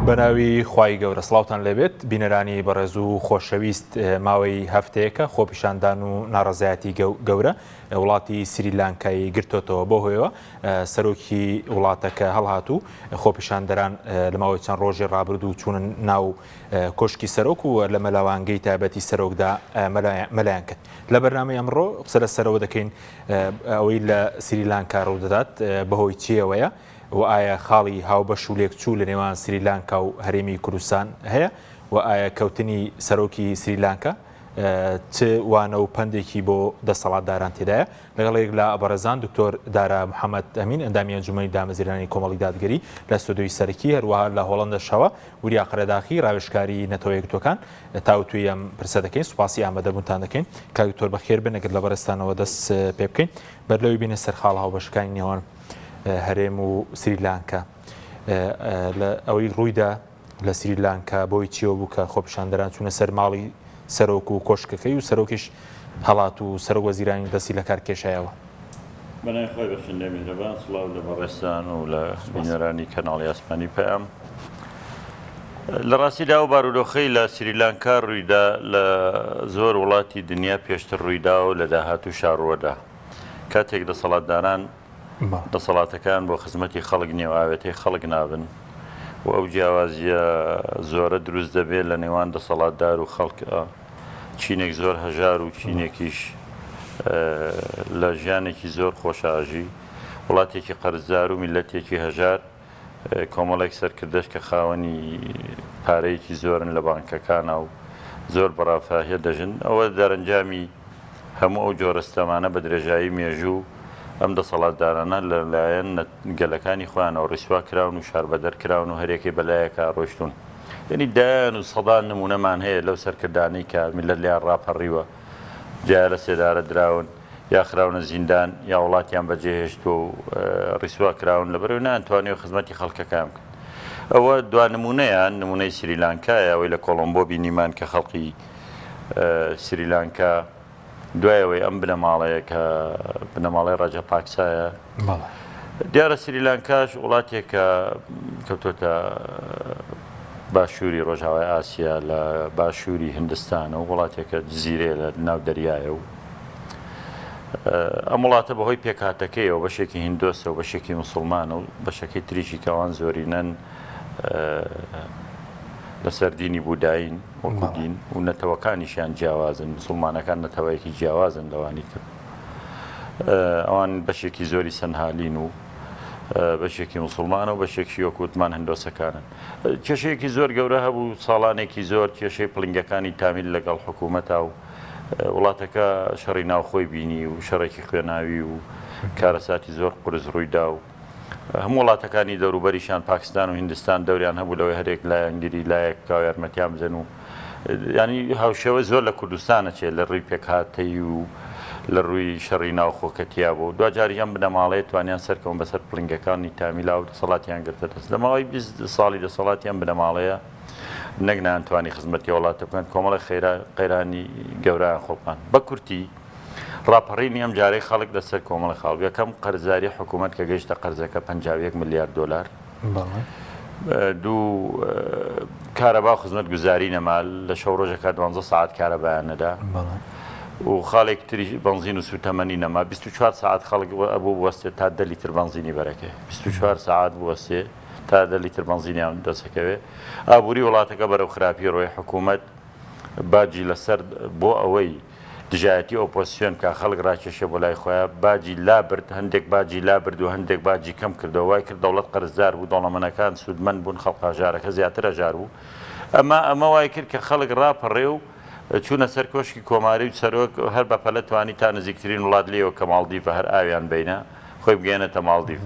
بەناوی خوای گەورە سڵاوتان لێبێت بینەرانی بەڕێز و خۆشەویست ماوەی هەفتەیەکە خۆپیشاندان و ناڕەزایەتی گەورە وڵاتی سریلانکای گرتۆتەوە بۆ هۆیەوە سەرۆکی وڵاتەکە هەڵهات و خۆپیشاندەران لە ماوەی چەند ڕۆژی ڕابردوو چوونە ناو کۆشکی سەرۆک و لە مەلەوانگەی تایبەتی سەرۆکدا مەلایان کرد. لە بەرنامەی ئەمڕۆ قسە لەسەرەوە دەکەین ئەوەی لە سریلانکا ڕوودەدات بەهۆی چیەوەیە و ئایا خاڵی هاوبەش و لێکچوو لە نێوان سریلانکا و هەرێمی کوردستان هەیە و ئایا کەوتنی سەرۆکی سریلانکا چ وانە و پەندێکی بۆ دەسەڵاتداران تێدایە؟ لەگەڵ یەک لە بەڕێزان دکتۆر دارا محەمەد ئەمین ئەندامی ئەنجومەنی دامەزرێنانی کۆمەڵی دادگەری لە ستۆدیۆی سەرەکی هەروەها لە هۆڵەندەشەوە وریا قەرەداخی ڕاوێژکاری نەتەوە یەکگرتووەکان تاوتوێی ئەم پرسە دەکەین سوپاسی ئامادەبوونتان دەکەین کاک دکتۆر بەخێر بن ئەگەر لە بەڕێزتانەوە دەست پێ بکەین بەر لەوەی بینە سەر خاڵە هاوبەشەکانی نێوان هەرێم و سریلانکا لە ئەوەی ڕوویدا لە سریلانکا بۆی چیەوە بوو کە خۆپیشاندەران چوونە سەر ماڵی سەرۆک و کۆشکەکەی و سەرۆکیش هەڵات و سەرۆک وەزیرانی دەستی لەکار کێشایەوە. بەناوی خوای بەخشندەی میهرەبان سڵاو لە بەڕێزتان و لە بینەرانی کەناڵی ئاسمانی پەیام. لە ڕاستیدا ئەو بارودۆخەی لە سریلانکا ڕوویدا لە زۆر وڵاتی دنیا پێشتر ڕوویداوە و لە داهاتووشا ڕووەدا. کاتێک دەسەڵاتداران دەسەڵاتەکەیان بۆ خزمەتی خەڵک نییە و ئاوێتەی خەڵک نابن و ئەو جیاوازییە زۆرە دروست دەبێت لە نێوان دەسەڵاتدار و خەڵک، چینێک زۆر هەژار و چینێکیش لە ژیانێکی زۆر خۆشا ئەژی، وڵاتێکی قەرزدار و میللەتێکی هەژار. کۆمەڵێک سەرکردەش کە خاوەنی پارەیەکی زۆرن لە بانکەکانا و زۆر بە ڕافاهیە دەژن، ئەوە دەرەنجامی هەموو ئەو جۆرە ستەمانە بە درێژایی مێژوو ئەم دەسەڵاتدارانە لە لایەن گەلەکانی خۆیانەوە ڕیسوا کراون و شاربەدەر کراون و هەریەکەی بە لایەکا ڕۆیشتوون. یەنی دەیان و سەدان نموونەمان هەیە لەو سەرکردانەی کە میللەت لێیان ڕاپەڕیوە جا لە سێدارە دراون یا خراونە زیندان یا وڵاتیان بەجێهێشتووە و ڕیسوا کراون لەبەرئەوەی نەیانتوانیوە خزمەتی خەڵکەکەیان بکەن. ئەوە دوا نموونەیان نموونەی سریلانکایە ئەوەی لە کۆڵۆمبۆ بینیمان کە خەڵکی سریلانکا دوای ئەوەی ئەم بنەماڵەیە کە بنەماڵەی ڕاجاپاکسایە دیارە سریلانکاش وڵاتێکە کەوتۆتە باشووری ڕۆژاوای ئاسیا لە باشووری هندستانە و وڵاتێکە جزیرەیە لە ناو دەریایە و ئەم وڵاتە بەهۆی پێکهاتەکەیەوە بەشێکی هندۆسە و بەشێکی مسلمانە و بەشەکەی تریشی کەوان زۆرینەن لەسەر دینی بوداین وەکو دین و نەتەوەکانیشیان جیاوازن مسلمانەکان نەتەوەیەکی جیاوازن لەوانی تر ئەوان بەشێکی زۆری سەنهالین و بەشێکی مسلمانە و بەشێکی وەکوتمان هندۆسەکانن کێشەیەکی زۆر گەورە هەبوو ساڵانێکی زۆر کێشەی پڵنگەکانی تامیل لەگەڵ حکوومەتا و وڵاتەکە شەڕی ناوخۆی بینی و شەڕێکی خوێناوی و کارەساتی زۆر قورس ڕوویدا و هەموو وڵاتەکانی دەوروبەریشیان پاکستان و هیندستان دەوریان هەبوو لەوەی هەرێک لایەنگری لایەک بکا و یارمەتیان بدەن و ینی هاوشێوە زۆر لە کوردستان ئەچێت لە ڕووی پێکهاتەی و لە ڕووی شەڕی ناوخۆ کە تیا بوو دواجاریش ئەم بنەماڵەیە توانیان سەرکەون بەسەر پڵنگەکانی تامیلا و دەسەڵاتیان گرتە دەست لە ماوەی 20 ساڵی دەسەڵاتی ئەم بنەماڵەیە نەک نەیانتوانی خزمەتی وڵاتە بکەن کۆمەڵی خەیرا قەیرانی گەورەیان خوڵقاند بە کورتی ڕاپەڕینی ئەم جارەی خەڵک لەسەر کۆمەڵی خاڵ یەکەم قەرزاری حکوومەت کە گەیشتە قەرزەکە 51 ملیار دۆلار دوو کارەبا و خزمەت گوزاری نەما لە شەو ڕۆژەکە دوانزە سەعات کارەبایان نەدا و خاڵێک تری بەنزین و سوتەمەنی نەما 24 سەعات خەڵک ئەبوو بوەستێت تا دە لیتر بەنزینی بەرەکەی 24 سەعات بوەستێ تا دە لیتر بەنزینیان دەستەکەوێ ئابووری وڵاتەکە بەرەو خراپی ڕۆی حکوومەت باجی لەسەر بۆ ئەوەی دژایەتی ئۆپۆزسیۆن بکا خەڵک ڕاکێشێ بۆ لای خۆیا باجی لابرد هەندێک باجی لابرد و هەندێک باجی کەم کردەوە وای کرد دەوڵەت قەرزدار بوو دەوڵەمەنەکان سوودمەند بوون خەڵک هەژارەکە زیاتر هەژار بوو ئەمە ئەمە وای کرد کە خەڵک ڕاپەڕێ و چوونە سەر کۆشکی کۆماری و سەرۆک هەر بە پەلە توانی تا نزیکترین وڵات لێیەوە کە ماڵدیڤە هەر ئاویان بینە خۆی بگەیەنێتە ماڵدیڤ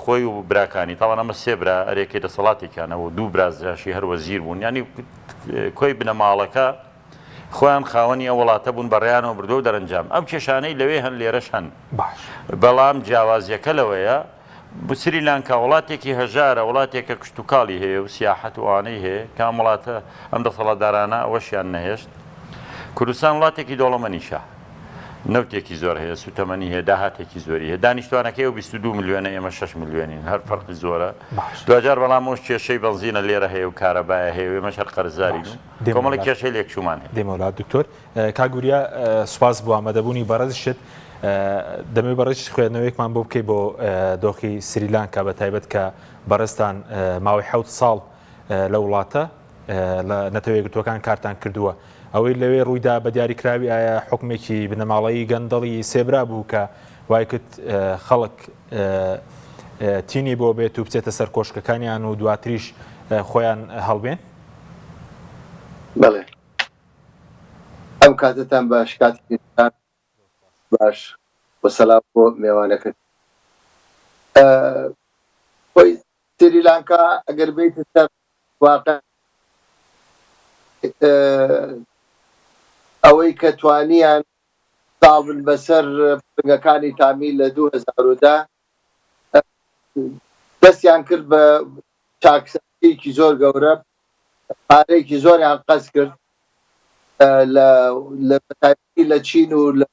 خۆی و براکانی تاوان ئەمە سێ برا ئەرێکی دەسەڵاتێکیان هەبوو دوو برازراشی هەر وەزیر بوون یانی کۆی بنەماڵەکە خۆیان خاوەنی ئەو وڵاتە بوون بەڕێیانەوە بردووە و دەرەنجام ئەو کێشانەی لەوێ هەن لێرەش هەن بەڵام جیاوازیەکە لەوەیە سریلانکا وڵاتێکی هەژارە وڵاتێکە کشتتوکاڵی هەیە و سیاحەت و ئەوانەی هەیە کە ئەم وڵاتە ئەم دەسەڵاتدارانە ئەوەشیان نەهێشت کوردستان وڵاتێکی دەوڵەمەنیشە. نەوتێکی زۆر هەیە، سوتەمەنی هەیە، داهاتێکی زۆری هەیە، دانیشتوانەکەی ئەو 22 ملیۆنە ئێمە 6 ملیۆنین، هەر فەرقی زۆرە. دواجار بەڵام ئەوش کێشەی بەنزینە لێرە هەیە و کارەبایە هەیە و ئێمەش هەر قەرزارین و کۆمەڵێک کێشەی لێکچوومان هەیە. دێمەوە لات دکتۆر. کاک وریا سوپاس بۆ ئامادەبوونی بەڕێزیشت. دەمەوێت بەڕێزیشت خوێندنەوەیەکمان بۆ بکەی بۆ دۆخی سریلانکا بە تایبەت کە بەڕێزتان ماوەی حەوت ساڵ لە وڵاتە لە نەتەوە یەکگرتووەکان کارتان کردووە. ئەوەی لەوێ ڕوویدا بە دیاریکراوی ئایا حوکمێکی بنەماڵەیی گەندەڵی سێبرا بوو کە وای کرد خەڵک تینی بۆ بێت و بچێتە سەر کۆشکەکانیان و دواتریش خۆیان هەڵبێن؟ بەڵێ ئەم کاتەتان باش کاتی باش و سەلام بۆ مێوانەکەت خۆی سریلانکا ئەگەر بێیتە سەر واقع ئەوەی کە توانیان زاڵ بن بەسەر پڵنگەکانی تامیل لە 2010 دەستیان کرد بە چاکسازییەکی زۆر گەورە، پارەیەکی زۆریان قەرز کرد لە بەتایبەتی لە چین و لە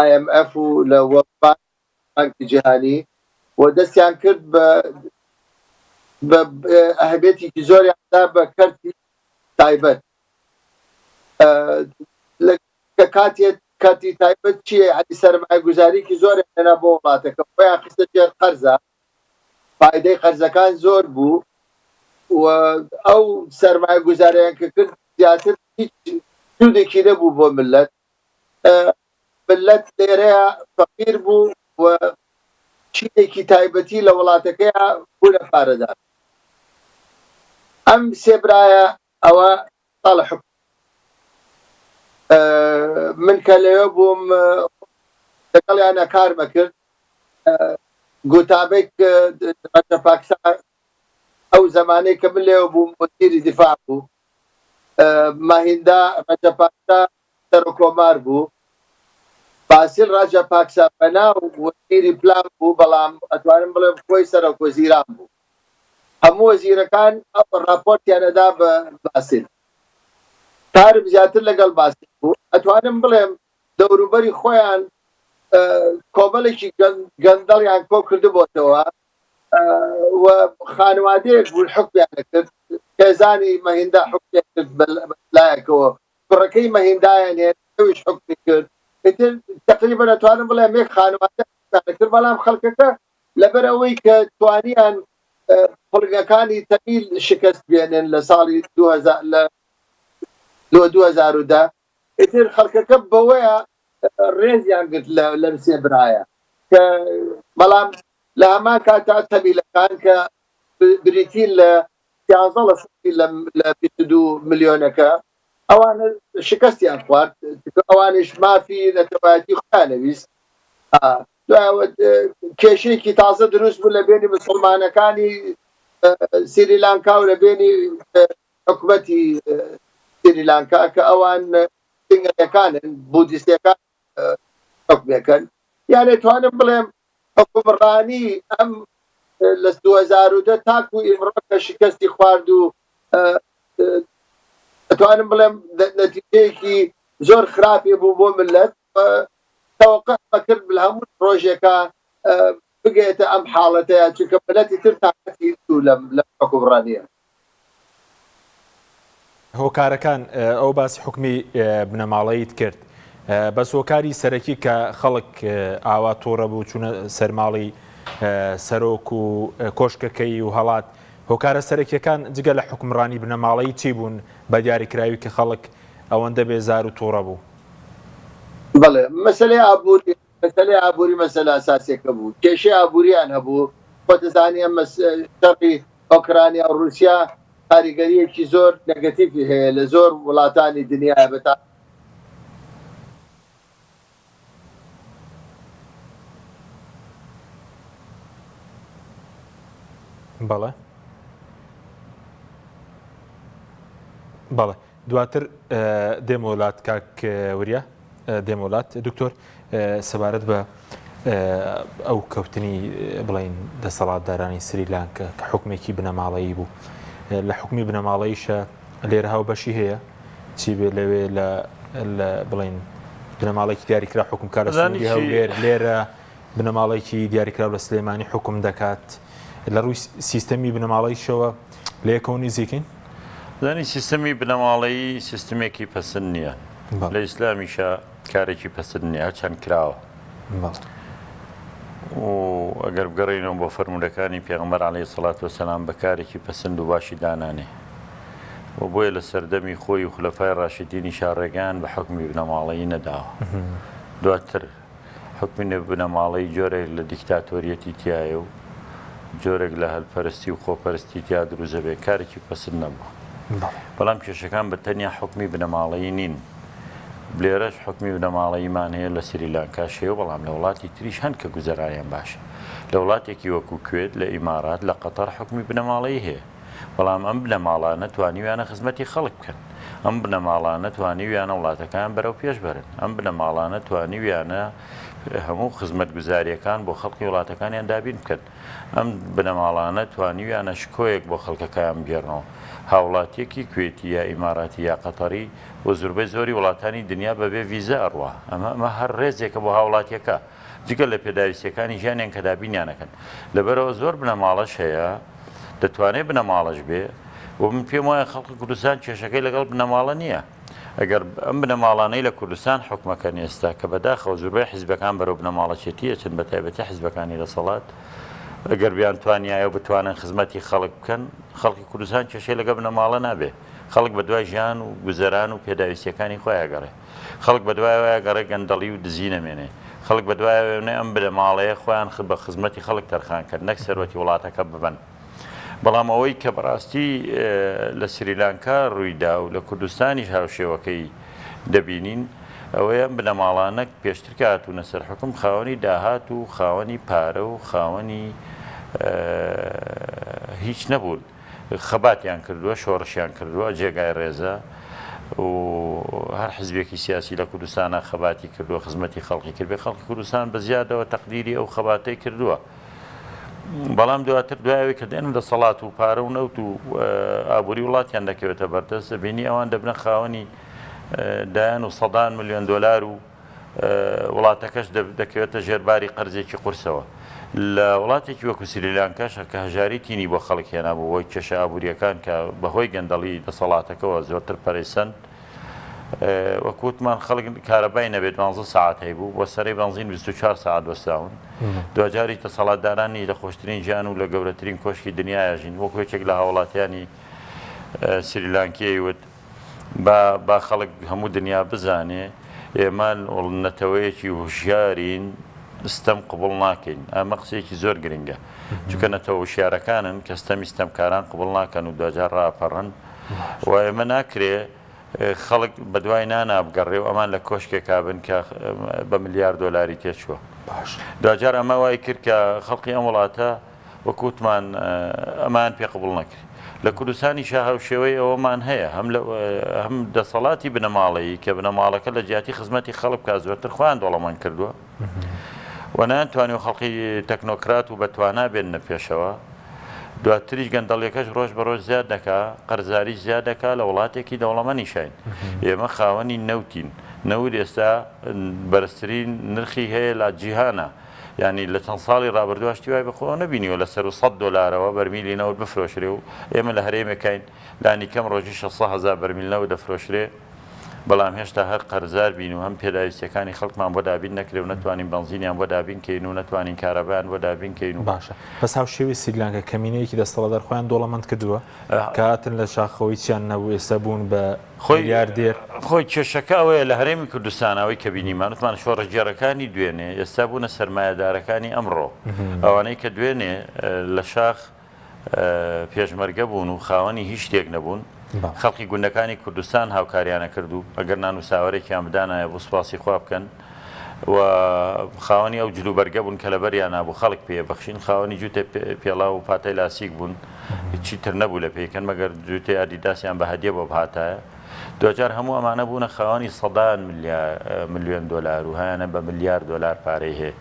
IMF و لە World Bank بانکی جیهانی و دەستیان کرد بە بە ئەهمیەتێکی زۆریان دا بە کەرتی تایبەت لە کە کاتێ کەرتی تایبەت چییە یعنی سەرمایەگوزاریکی زۆریان هێنا بۆ وڵاتەکە خۆیان خستە ژێر قەرزە فایدەی قەرزەکان زۆر بوو و ئەو سەرمایەگوزاریان کە کرد زیاتر هیچ سوودێکی نەبوو بۆ ملت ملت لێرەیە فەقیر بوو و چینێکی تایبەتی لە وڵاتەکەیا بوونە پارەدار. ئەم سێ برایە ئەوە ساڵە حوکم من کە لەوێ بووم لەگەڵیانە کارمە کرد گوتابێک ڕاجاپاکسا ئەو زەمانەی کە من لێوە بووم وەزیری دیفاع بوو ماهیندا ڕاجاپاکسا سەرۆککۆمار بوو. باسیل ڕاجاپاکسا بەناو وەزیری پلان بوو، بەڵام ئەتوانم بڵێم خۆی سەرۆکوەزیران بوو. هەموو وەزیرەکان ڕاپۆرتیان ئەدا بە باسیل. کارم زیاتر لەگەڵ باسیل بوو. ئەتوانم بڵێم دەوروبەری خۆیان کۆمەڵێکی گەندەڵیان کۆ کردبۆتەوە و خانەوادەیەک بوون حوکمیان ئەکرد. خێزانی مەهیندا حوکمیان کرد بە لایەکەوە، کوڕەکەی مەهیندایان هێنا ئەویش حوکمی کرد ئیتر تەقریبەن ئەتوانم بڵێم یەک خانەوادە حوکمیان کرد بەڵام خەڵکەکە لەبەر ئەوەی کە توانیان پڵنگەکانی تەمیل شکست بێنن لە ساڵی 2000 لە 2010 ئیتر خەڵکەکە بەوەیە ڕێزیان گرت لە لەم سێ برایە کە بەڵام لە هەمان کاتا تەمیلەکان کە بریتین لە 11 لە سەدی لە 22 ملیۆنەکە ئەوانە شکستیان خوارد ئەوانیش مافی نەتەوایەتی خۆیان نەویست کێشەیەکی تازە دروست بوو لە بێنی مسلمانەکانی سریلانکا و لە بێنی حکومەتی سریلانکا کە ئەوان سنگەکانن بودیستەکان حکومەکەن یانێ توانم بڵێم حوکمڕانی ئەم لە 2010 تاکو ئیمڕۆ کە شکستی خوارد و ئەتوانم بڵێم نەتیجەیەکی زۆر خراپی بوو بۆ ملت تەوەقع کرد لە هەموو ڕۆژێکە بگەێتە ئەم حاڵەتەیە چونکە ملەتی تر تاقەتی لەم لە حکومڕانیە. هۆکارەکان، ئەو باسی حوکمی بنەماڵەییت کرد، بەس هۆکاری سەرەکی کە خەڵک ئاوا توڕە بوو چوونە سەر ماڵی سەرۆک و کۆشکەکەی و هەڵات، هۆکارە سەرەکیەکان جگە لە حوکمڕانی بنەماڵەیی چی بوون بە دیاریکراوی کە خەڵک ئەوەندە بێزار و توڕە بوو؟ بەڵێ مەسەلەی ئابووری مەسەلەی ئابووری مەسەلە ئەساسیەکە بوو، کێشەی ئابووریان هەبوو، خۆت دەزانی ئەم شەڕی ئۆکرانیا و ڕووسیا کاریگەریەکی زۆر نەگەتیفی هەیە لە زۆر وڵاتانی دنیا بە بەڵێ بەڵێ دواتر دێمەوە لات کاک وریا دێمەوە لات دکتۆر سەبارەت بە ئەو کەوتنی بڵین دەسەڵاتدارانی سریلانکە کە حکومێکی بنەماڵەیی بوو لە حکومی بنەماڵەیشە لێرە هاوبەشی هەیە چی بێ لەوێ لە بڵین. بنەماڵێکی دیاریکرا حکوم کا لە زانی سنووری چی؟ هەولێر لێرە بنەماڵێکی دیاریکراو لە سلێمانی حکوم دەکات لە ڕووی سیستەمی بنەماڵەیشەوە لە یەکەوە نزیکین؟ زانی سیستەمی بنەماڵەیی سیستمێکی پەسند نییە لە ئیسلامیشا کارێکی پەسند نییە هەرچەند کراوە و ئەگەر بگەڕێینەوە بۆ فەرموودەکانی پێغەمبەر عەلەیهی سەڵات وەسەلام بە کارێکی پەسند و باشی دانانێ و بۆیە لە سەردەمی خۆی و خولەفای ڕاشدینیشا ڕێگەیان بە حوکمی بنەماڵەیی نەداوە دواتر حوکمی بنەماڵەی جۆرێک لە دیکتاتۆریەتی تیایە و جۆرێک لە هەلپەرستی و خۆپەرستی تیا دروست دەبێت، کارێکی پەسند نەبووە. بەڵام کێشەکان بە تەنیا حوکمی بنەماڵەیی نین. لێرەش حوکمی بنەماڵەییمان هەیە، لە سریلانکاش هەیە و بەڵام لە وڵاتی تریش هەن کە گوزەرانیان باشە. لە وڵاتێکی وەکو کوێت، لە ئیمارات، لە قەتەر حوکمی بنەماڵەیی هەیە. بەڵام ئەم بنەماڵانە توانیویانە خزمەتی خەڵک بکەن، ئەم بنەماڵانە توانیویانە وڵاتەکەیان بەرەو پێش بەرن، ئەم بنەماڵانە توانیویانە هەموو خزمەتگوزارییەکان بۆ خەڵکی وڵاتەکانیان دابین بکەن، ئەم بنەماڵانە توانیویانە شکۆیەک بۆ خەڵکەکەیان بگێڕنەوە. هاوڵاتییەکی کوێتی یا ئیماراتی یا قەتەری بۆ زوربەی زۆری وڵاتانی دنیا بەبێ ڤیزە ئەڕوا، ئەمە ئەمە هەر ڕێزێکە بۆ هاوڵاتییەکە. جگە لە پێداویستیەکانی ژیانیان کە دابینیان ئەکەن لەبەرئەوە زۆر بنەماڵەش هەیە دەتوانێت بنەماڵەش بێ و من پێم وایە خەڵکی کوردستان کێشەکەی لەگەڵ بنەماڵە نییە ئەگەر ئەم بنەماڵانەی لە کوردستان حکومەکەن ئێستا کە بەداخەوە زوربەی حیزبەکان بەرەو بنەماڵەچێتی ئەچن بە تایبەتی حیزبەکانی دەسەڵات ئەگەر بیان توانیایە و بتوانن خزمەتی خەڵک بکەن خەڵکی کوردستان کێشەی لەگە بنەماڵە نابێ خەڵک بە دوای ژیان و گوزەران و پێداویستیەکانی خۆی ئەگەڕێ خەڵک بەدوای ئەوەیە گەڕێ گەندەڵی و دزی نەمێنێ. خەڵک بەدوای ئەوەیە ئەم بنەماڵەیە خۆیان بە خزمەتی خەڵک تەرخان کەن نەک سەروەتی وڵاتەکە ببەن. بەڵام ئەوەی کە بەڕاستی لە سریلانکا ڕوویدا و لە کوردستانیش هاوشێوەکەی دەبینین ئەوەیە ئەم بنەماڵانە پێشتر کە هاتوونە سەر حوکم خاوەنی داهات و خاوەنی پارە و خاوەنی هیچ نەبوون. خەباتیان کردووە، شۆڕشیان کردووە، جێگای ڕێزە و هەر حزبێکی سیاسی لە کوردستانا خەباتی کردووە، خزمەتی خەڵکی کردبێ، خەڵکی کوردستان بە زیادەوە تەقدیری ئەو خەباتەی کردووە. بەڵام دواتر دوای ئەوەی کە دێنە دەسەڵات و پارە و نەوت و ئابووری وڵاتیان دەکەوێتە بەردەست، دەبینی ئەوان دەبنە خاوەنی دایان و سەدان ملیۆن دۆلار و وڵاتەکەش دەکەوێتە ژێر باری قەرزێکی قورسەوە. لە وڵاتێکی وەکو سریلانکاش کە هەژاری تینی بۆ خەڵک هێنابوو بەهۆی کێشە ئابوورییەکان کە بەهۆی گەندەڵی دەسەڵاتەکەوە زۆرتر پەرەی سەند، وەکو وتمان خەڵک کارەبای نەبێت دوانزە سەعات هەیبوو، بۆ سەرەی بەنزین 24 سەعات وەستاون. دواجاریش دەسەڵاتدارانی لە خۆشترین ژیان و لە گەورەترین کۆشکی دنیایا ژین. وەکو یەکێک لە هاوڵاتیانی سریلانکی ئەیوت، با با خەڵک هەموو دنیا بزانێ ئێمە نەتەوەیەکی هوشیارین ستەم قبوڵ ناکەین ئەمە قسەیەکی زۆر گرنگە چونکە نەتەوە هوشیارەکانن کە ستەمی ستەمکاران قبوڵ ناکەن و دواجار ڕاپەڕن و ئێمە ناکرێ خەڵک بەدوای نانا بگەڕێ و ئەمان لە کۆشکێکا بن کە بە ملیار دۆلاری تێچووە باش دواجار ئەمە وای کرد کە خەڵکی ئەم وڵاتە وەک وتمان ئەمەیان پێ قبوڵ نەکرێ. لە کوردستانیشا هاوشێوەی ئەوەمان هەیە، هەم لە هەم دەسەڵاتی بنەماڵەیی کە بنەماڵەکە لە جیاتی خزمەتی خەڵک بکات زۆرتر خۆیان دەوڵەمەند کردووە و نەیانتوانیوە خەڵکی تەکنۆکرات و بەتوانا بێننە پێشەوە. دواتریش گەندەڵیەکەش ڕۆژ بە ڕۆژ زیاد دەکا، قەرزاریش زیاد دەکا، لە وڵاتێکی دەوڵەمەنیشاین. ئێمە خاوەنی نەوتین، نەوت ئێستا بەرزترین نرخی هەیە لە جیهانا. یانی لە چەند ساڵی ڕابردووە شتی وای بەخۆوە نەبینیوە لە سەروو سەد دۆلارەوە بەرمیلی نەوت بفرۆشرێ و ئێمە لە هەرێمێکاین لانی کەم ڕۆژی 600 هەزار بەرمیل نەوت دەفرۆشرێ بەڵام هێشتا هەر قەرزار بین و هەم پێداویستیەکانی خەڵکمان بۆ دابین نەکرێ و نەتوانین بەنزینیان بۆ دابین کەین و نەتوانین کارەبایان بۆ دابین کەین و باشە بەس هاوشێوەی سریلانکا کەمینەیەکی دەستەڵاتدار خۆیان دۆڵەمەند کردووە کە هاتن لە شاخەوەی چیان نەبوو ئێستا بوون بە خۆی ملیاردێر. خۆی کێشەکە ئەوەیە لە هەرێمی کوردستان ئەوەی کە بینیمان وتمان شۆڕشگێڕەکانی دوێنێ ئێستا بوونە سەرمایەدارەکانی ئەمڕۆ ئەوانەی کە دوێنێ لە شاخ پێشمەرگە بوون و خاوەنی هیچ شتێک نەبوون خەڵکی گوندەکانی کوردستان هاوکاریانە کرد و ئەگەر نان و ساوەرێکیان بدانایە بۆ سوپاسی خوا بکەن و خاوەنی ئەو جلوبەرگە بوون کە لەبەریان بوو خەڵک پێ بەخشین خاوەنی جووتێ پێڵاو و پاتای لاسیک بوون هیچی تر نەبوو لە پێی کەن مەگەر جووتێ ئادیداسیان بە هەدیە بۆ بهاتایە. دواجار هەموو ئەمانە بوونە خاوەنی سەدان ملیۆن دۆلار و هەیانە بە ملیار دۆلار پارەی هەیە.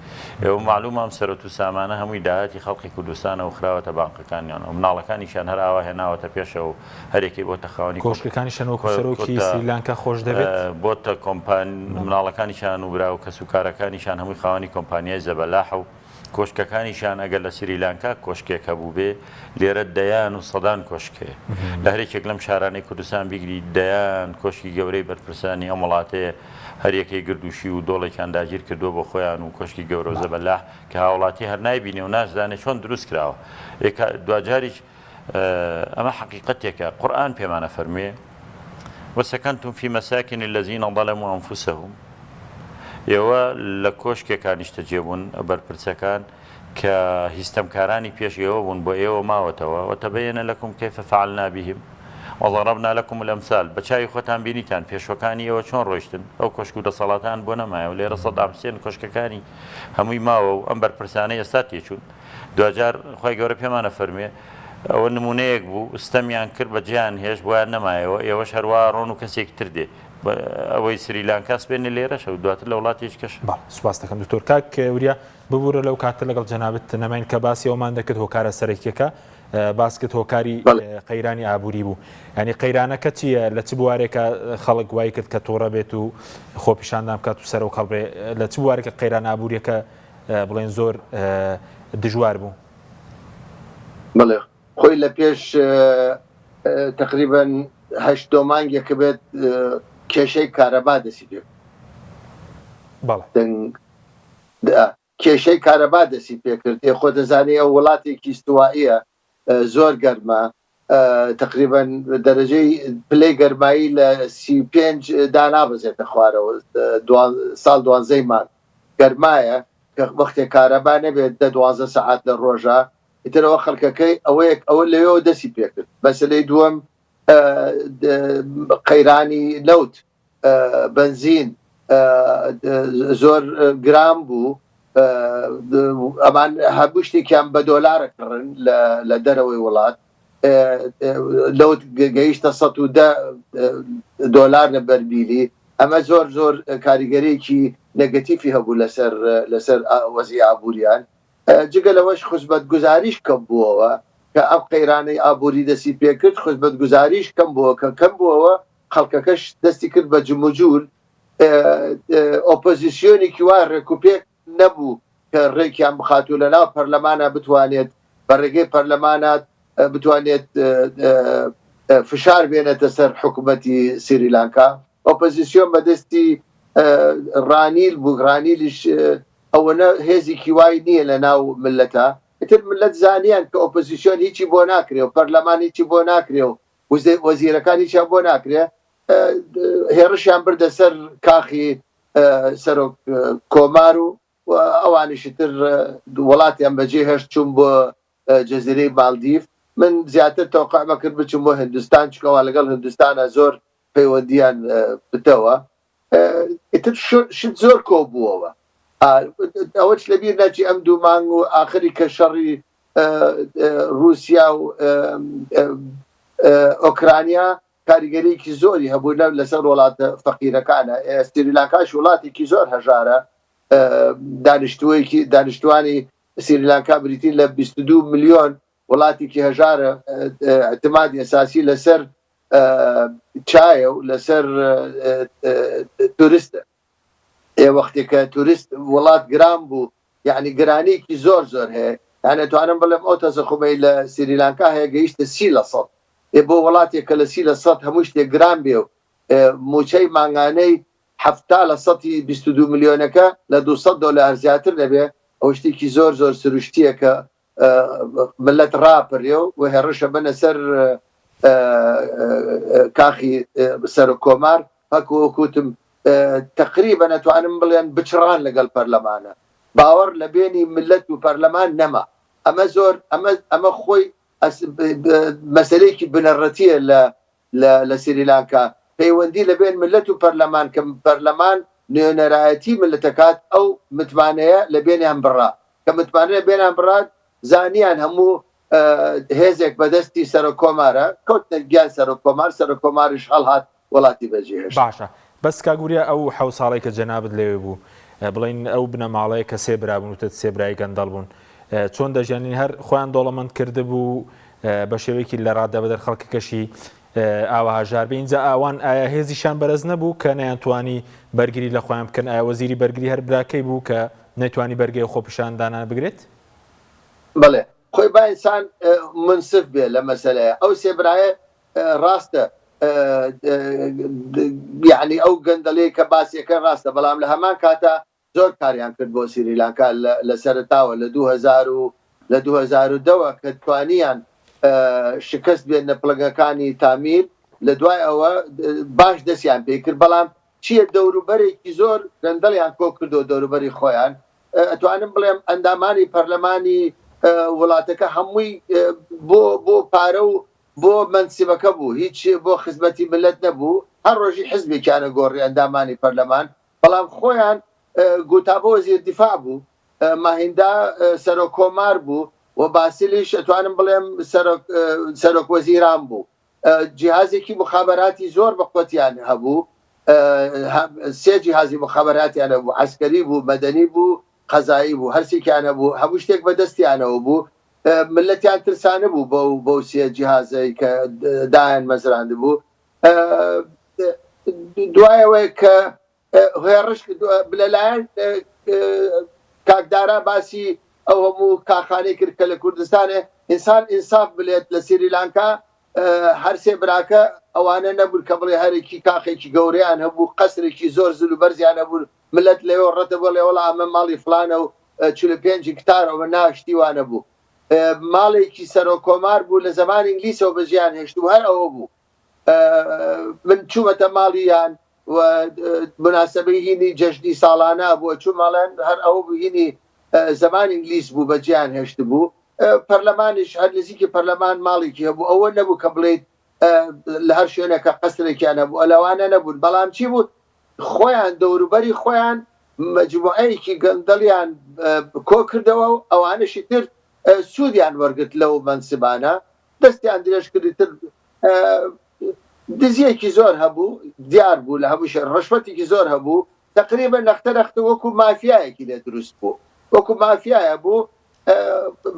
ئێوە مەعلومە ئەم سەرەت و سامانە هەمووی داهاتی خەڵقی کوردستانە و خراوەتە بانقەکانیان و مناڵەکانیشیان هەر ئاوا هێناوەتە پێشەوە و هەرێکەی بۆتە خاوەنی کۆشکەکانیشیان وەکو سەرۆکی سریلانکا خۆش دەبێت؟ بۆتە کۆمپان مناڵەکانیشیان و برا و کەسوکارەکانیشیان هەمووی خاوەنی کۆمپانیای زەبەلاحە و کۆشکەکانیشیان ئەگەر لە سریلانکا کۆشکێک هەبووبێ لێرە دەیان و سەدان کۆشک هەیە. لە هەرێکێک لەم شارانەی کوردستان بیگری دەیان کۆشکی گەورەی بەرپرسانی ئەم وڵاتەیە هەریەکەی گرد و شیو و دۆڵێکیان داگیر کردووە بۆ خۆیان و کۆشکی گەورە و زەبەلاح کە هاوڵاتی هەر نایبینێ و ناشزانێ چۆن دروست کراوە. دواجاریش ئەمە حەقیقەتێکە قورئان پێمان ئەفەرموێ، وسکنتم فی مساکن الذین ظلموا انفسهم، ئێوە لە کۆشکێکا نیشتەجێ بوون، بەرپرسەکان کە هی ستەمکارانی پێش ئێوە بوون بۆ ئێوە ماوەتەوە، وتبین لکم کیف فعلنا بهم وضربنا لکم الامثال، بە چاوی خۆتان بینیتان پێشوەکانی ئێوە چۆن ڕۆیشتن، ئەو کۆشک و دەسەڵاتەیان بۆ نەمایەوە، لێرە سەدام حسێن کۆشکەکانی هەمووی ماوە و ئەم بەرپرسانەی ئێستا تێچوون. دواجار خوای گەورە پێمان ئەفەرموێ ئەوە نمونەیەک بوو ستەمیان کرد بەجێیان هێشت بۆیان نەمایەوە ئێوەش هەروا ڕۆن و کەسێکی تر دێ ئەوەی سریلانکا سبێنێ لێرەشە و دواتر لە وڵاتێکی کەش. بەڵێ سوپاست دەکەم دکتۆر. کاک وریا ببورە لەو کاتە لەگەڵ جەنابت نەماین کە باسی ئەومان دەکرد هۆکارە سەرەکیەکە باس کرد هۆکاری قەیرانی ئابووری بوو ینی قەیرانەکە چییە لە چ بوارێکە خەڵک وای کرد کە تووڕە بێت و خۆپیشاندان بکات و سەرۆک هەڵبێ لە چ بوارێکە قەیران ئابووریەکە بڵێن زۆر دژوار بوو. بەڵێ خۆی لە پێش تەقریبەن هەشت نۆ مانگێکە بێت کێشەی کارەبا دەسی پێ کێشەی کارەبا دەسی پێکرد ئێ خۆ دەزانی ئەو وڵاتێکی استوائیە زۆر گەرمە تەقریبەن دەرەجەی پلەی گەرمایی لە 35 دانابەزێتە خوارەوە ساڵ دوانزەی مانگ گەرمایە کە وەختێک کارەبا نەبێت دە دوازدە سەعات لە ڕۆژە ئیترەوە خەڵکەکەی ئەوەیەک ئەوە لەوێەوە دەستی پێکرد مەسلەی دووەم قەیرانی نەوت بەنزین زۆر گران بوو ئەمان هەموو شتێکیان بە دۆلارە کڕن لە دەرەوەی وڵات لەوت گەیشتە 110 دۆلار لە بەرمیلی ئەمە زۆر زۆر کاریگەرێکی نەگەتیفی هەبوو لەسەر لەسەر وەزی ئابووریان جگە لەوەش خزمەتگوزاریش کەم بووەوە کە ئەم قەیرانەی ئابووری دەستی پێکرد خزمەتگوزاریش کەم بووە کە کەم بووەوە خەڵکەکەش دەستی کرد بە جموجول، ئۆپۆزیسیۆنێکی وا ڕێکوپێک نەبوو کە ڕێکیان بخات و لەناو پەرلەمانا بتوانێت بە ڕێگەی پەرلەمانا بتوانێت فشار بێنێتە سەر حکوومەتی سریلانکا. ئۆپۆزیسیۆن بەدەستی ڕانیل بوو، ڕانیلیش ئەوەنە هێزێکی وای نییە لە ناو ملەتە. ئیتر ملەت زانیان کە ئۆپۆزیسیۆن هیچی بۆ ناکرێ و پەرلەمان هیچی بۆ ناکرێ و وەزیرەکان هیچیان بۆ ناکرێ هێڕشیان بردە سەر کاخی سەرۆک کۆمار و ئەوانیشی تر وڵاتیان بەجێ هێشت چوون بۆ جەزیرەی مالدیف من زیاتر تەوقعمە کرد بچم بۆ هندستان چکەوە لەگەڵ هندستانە زۆر پەیوەندیان پتەوە ئیتر شت زۆر کۆ بووەوە ئەوەش لەبیر ناچی ئەم دوو مانگ و ئاخری کە شەڕی رووسیا و ئۆکرانیا کاریگەریکی زۆری هەبوو لە لەسەر وڵاتە فەقیرەکانە سریلانکاش وڵاتێکی زۆر هەژارە دانیشتوویەکی دانیشتوانی سریلانکا بریتین لە 22 ملیۆن وڵاتێکی هەژارە اعتمادی ئەساسی لەسەر چایە و لەسەر تورستە ئێ وەختێک کە تورست وڵات گران بوو یعنی گرانیکی زۆر زۆر هەیە یعنی توانم بڵێم ئەو تەزەخومەی لە سریلانکا هەیە گەیشتە 30% ئێ بۆ وڵاتێک کە لە 30% هەموو شتێک گران بێ و موچەی مانگانەی 70% 22 ملیۆنەکە لە 200 دۆلار زیاتر نەبێ ئەو شتێکی زۆر زۆر سروشتیە کە ملت ڕاپەرێ و هێڕشە بنە سەر کاخی سەرۆک کۆمار هەکو وەکوتم تقریبا ئەتوانم بڵێن بچڕان لەگەڵ پەرلەمانە باوەڕ لە بێنی ملت و پەرلەمان نەما ئەمە زۆر ئەمە ئەمە خۆی مەسلەیەکی بنەڕەتیە لە لە سریلانکا پەیوەندی لە بێن ملت و پەرلەمان کە پەرلەمان نوێنەرایەتی ملتەکات ئەو متمانەیە لە بێنیان بڕا کە متمانە لە بێنیان بڕا زانیان هەموو هێزێک بەدەستی سەرۆک کۆمارە کەوتنە گیان سەرۆک کۆمار سەرۆک کۆماریش هەڵهات. وڵاتی بەجێهێشت. باشە بەس کاک وریا ئەو حەو ساڵەی کە جەنابت لەوێ بوو بڵێین ئەو بنەماڵەیە کە سێ برا بوون وتت سێ برای گەندەڵ بوون چۆن دەژیان یانی هەر خۆیان دەوڵەمەند کردبوو بە شێوەیەکی لە ڕادەبەدەر خەڵکەکەشی ئاوا هەژار بێ ئینجا ئاوان ئایا هێزیشان بەرز نەبوو کە نەیانتوانی بەرگری لە خۆیان بکەن ئایا وەزیری بەرگری هەر براکەی بوو کە نەیتوانی بەرگەی خۆپیشاندانان بگرێت؟ بەڵێ خۆی با ئینسان مونسف بێ لە مەسەلەیە ئەو سێ برایە ڕاستە یەعنی ئەو گەندەڵیەی کە باسی ئەکەن ڕاستە بەڵام لە هەمان کاتا زۆر کاریان کرد بۆ سریلانکا لە سەرەتاوە لە 2000 و لە 2010 وە کە توانیان شکست بێننە پڵنگەکانی تامیل لە دوای ئەوە باش دەستیان پێ کرد بەڵام چییە دەوروبەرێکی زۆر گەندەڵیان کۆ کردەوە دەوروبەری خۆیان ئەتوانم بڵێم ئەندامانی پەرلەمانی وڵاتەکە هەمووی بۆ بۆ پارە و بۆ مەنسبەکە بوو هیچ بۆ خزمەتی ملت نەبوو هەر ڕۆژی حزبێکیان ئەگۆڕی ئەندامانی پەرلەمان بەڵام خۆیان گوتابۆ وەزیر دیفاع بوو ماهیندا سەرۆک کۆمار بوو و باسیلیش ئەتوانم بڵێم سەرۆک سەرۆک وەزیران بوو جیهازێکی مخابراتی زۆر بە قوتیان هەبوو سێ جیهازی مخابراتیان هەبوو عسکەری بوو مەدەنی بوو قەزایی بوو هەرسێکیان هەبوو هەموو شتێک بەدەستیانەوە بوو مللەتیان ترسانبوو بەو بەو سێ جیهازەی کە دایان مەزراندبوو دوای ئەوەی کە هێڕش لەلایەن کاک دارا باسی ئەو هەموو کاخانەی کرد کە لە کوردستانێ ئینسان ئینساف بلێت لە سریلانکا هەرسێ براکە ئەوانە نەبوون کە بڵێ هەرێکی کاخێکی گەورەیان هەبوو قەسرێکی زۆر زل و بەرزیان هەبوو ملت لەوێ ڕەتە بڵێ وەڵا ئەمە ماڵی فلانە و 45 هکتارەوە نا شتی وا نەبوو ماڵێکی سەرۆک کۆمار بوو لە زەمانی ئینگلیسەوە بەجێیان هێشتبوو هەر ئەوە بوو من چوومەتە ماڵیان و مناسبەی هینی جەژنی ساڵانە بووە چوو ماڵیان هەر ئەوە بوو هینی زەمان ئینگلیس بوو بەجێیان هێشتبوو پەرلەمانیش هەر نزیکی پەرلەمان ماڵێکی هەبوو ئەوە نەبوو کە بڵێیت لە هەر شوێنێکە قەسرێکیان هەبوو ئەلەوانە نەبوون بەڵام چی بوو خۆیان دەوروبەری خۆیان مەجموعەیەکی گەندەڵیان کۆکردەوە و ئەوانەشی تر سوودیان وەرگرت لەو مەنسبانە دەستیان درێژ کردی تر دزیەکی زۆر هەبوو دیار بوو لە هەموو شوێن ڕشوەتێکی زۆر هەبوو تقریبا نەختە نەختە وەکو مافیایەکی لێ دروست بوو وەکو مافیایە بوو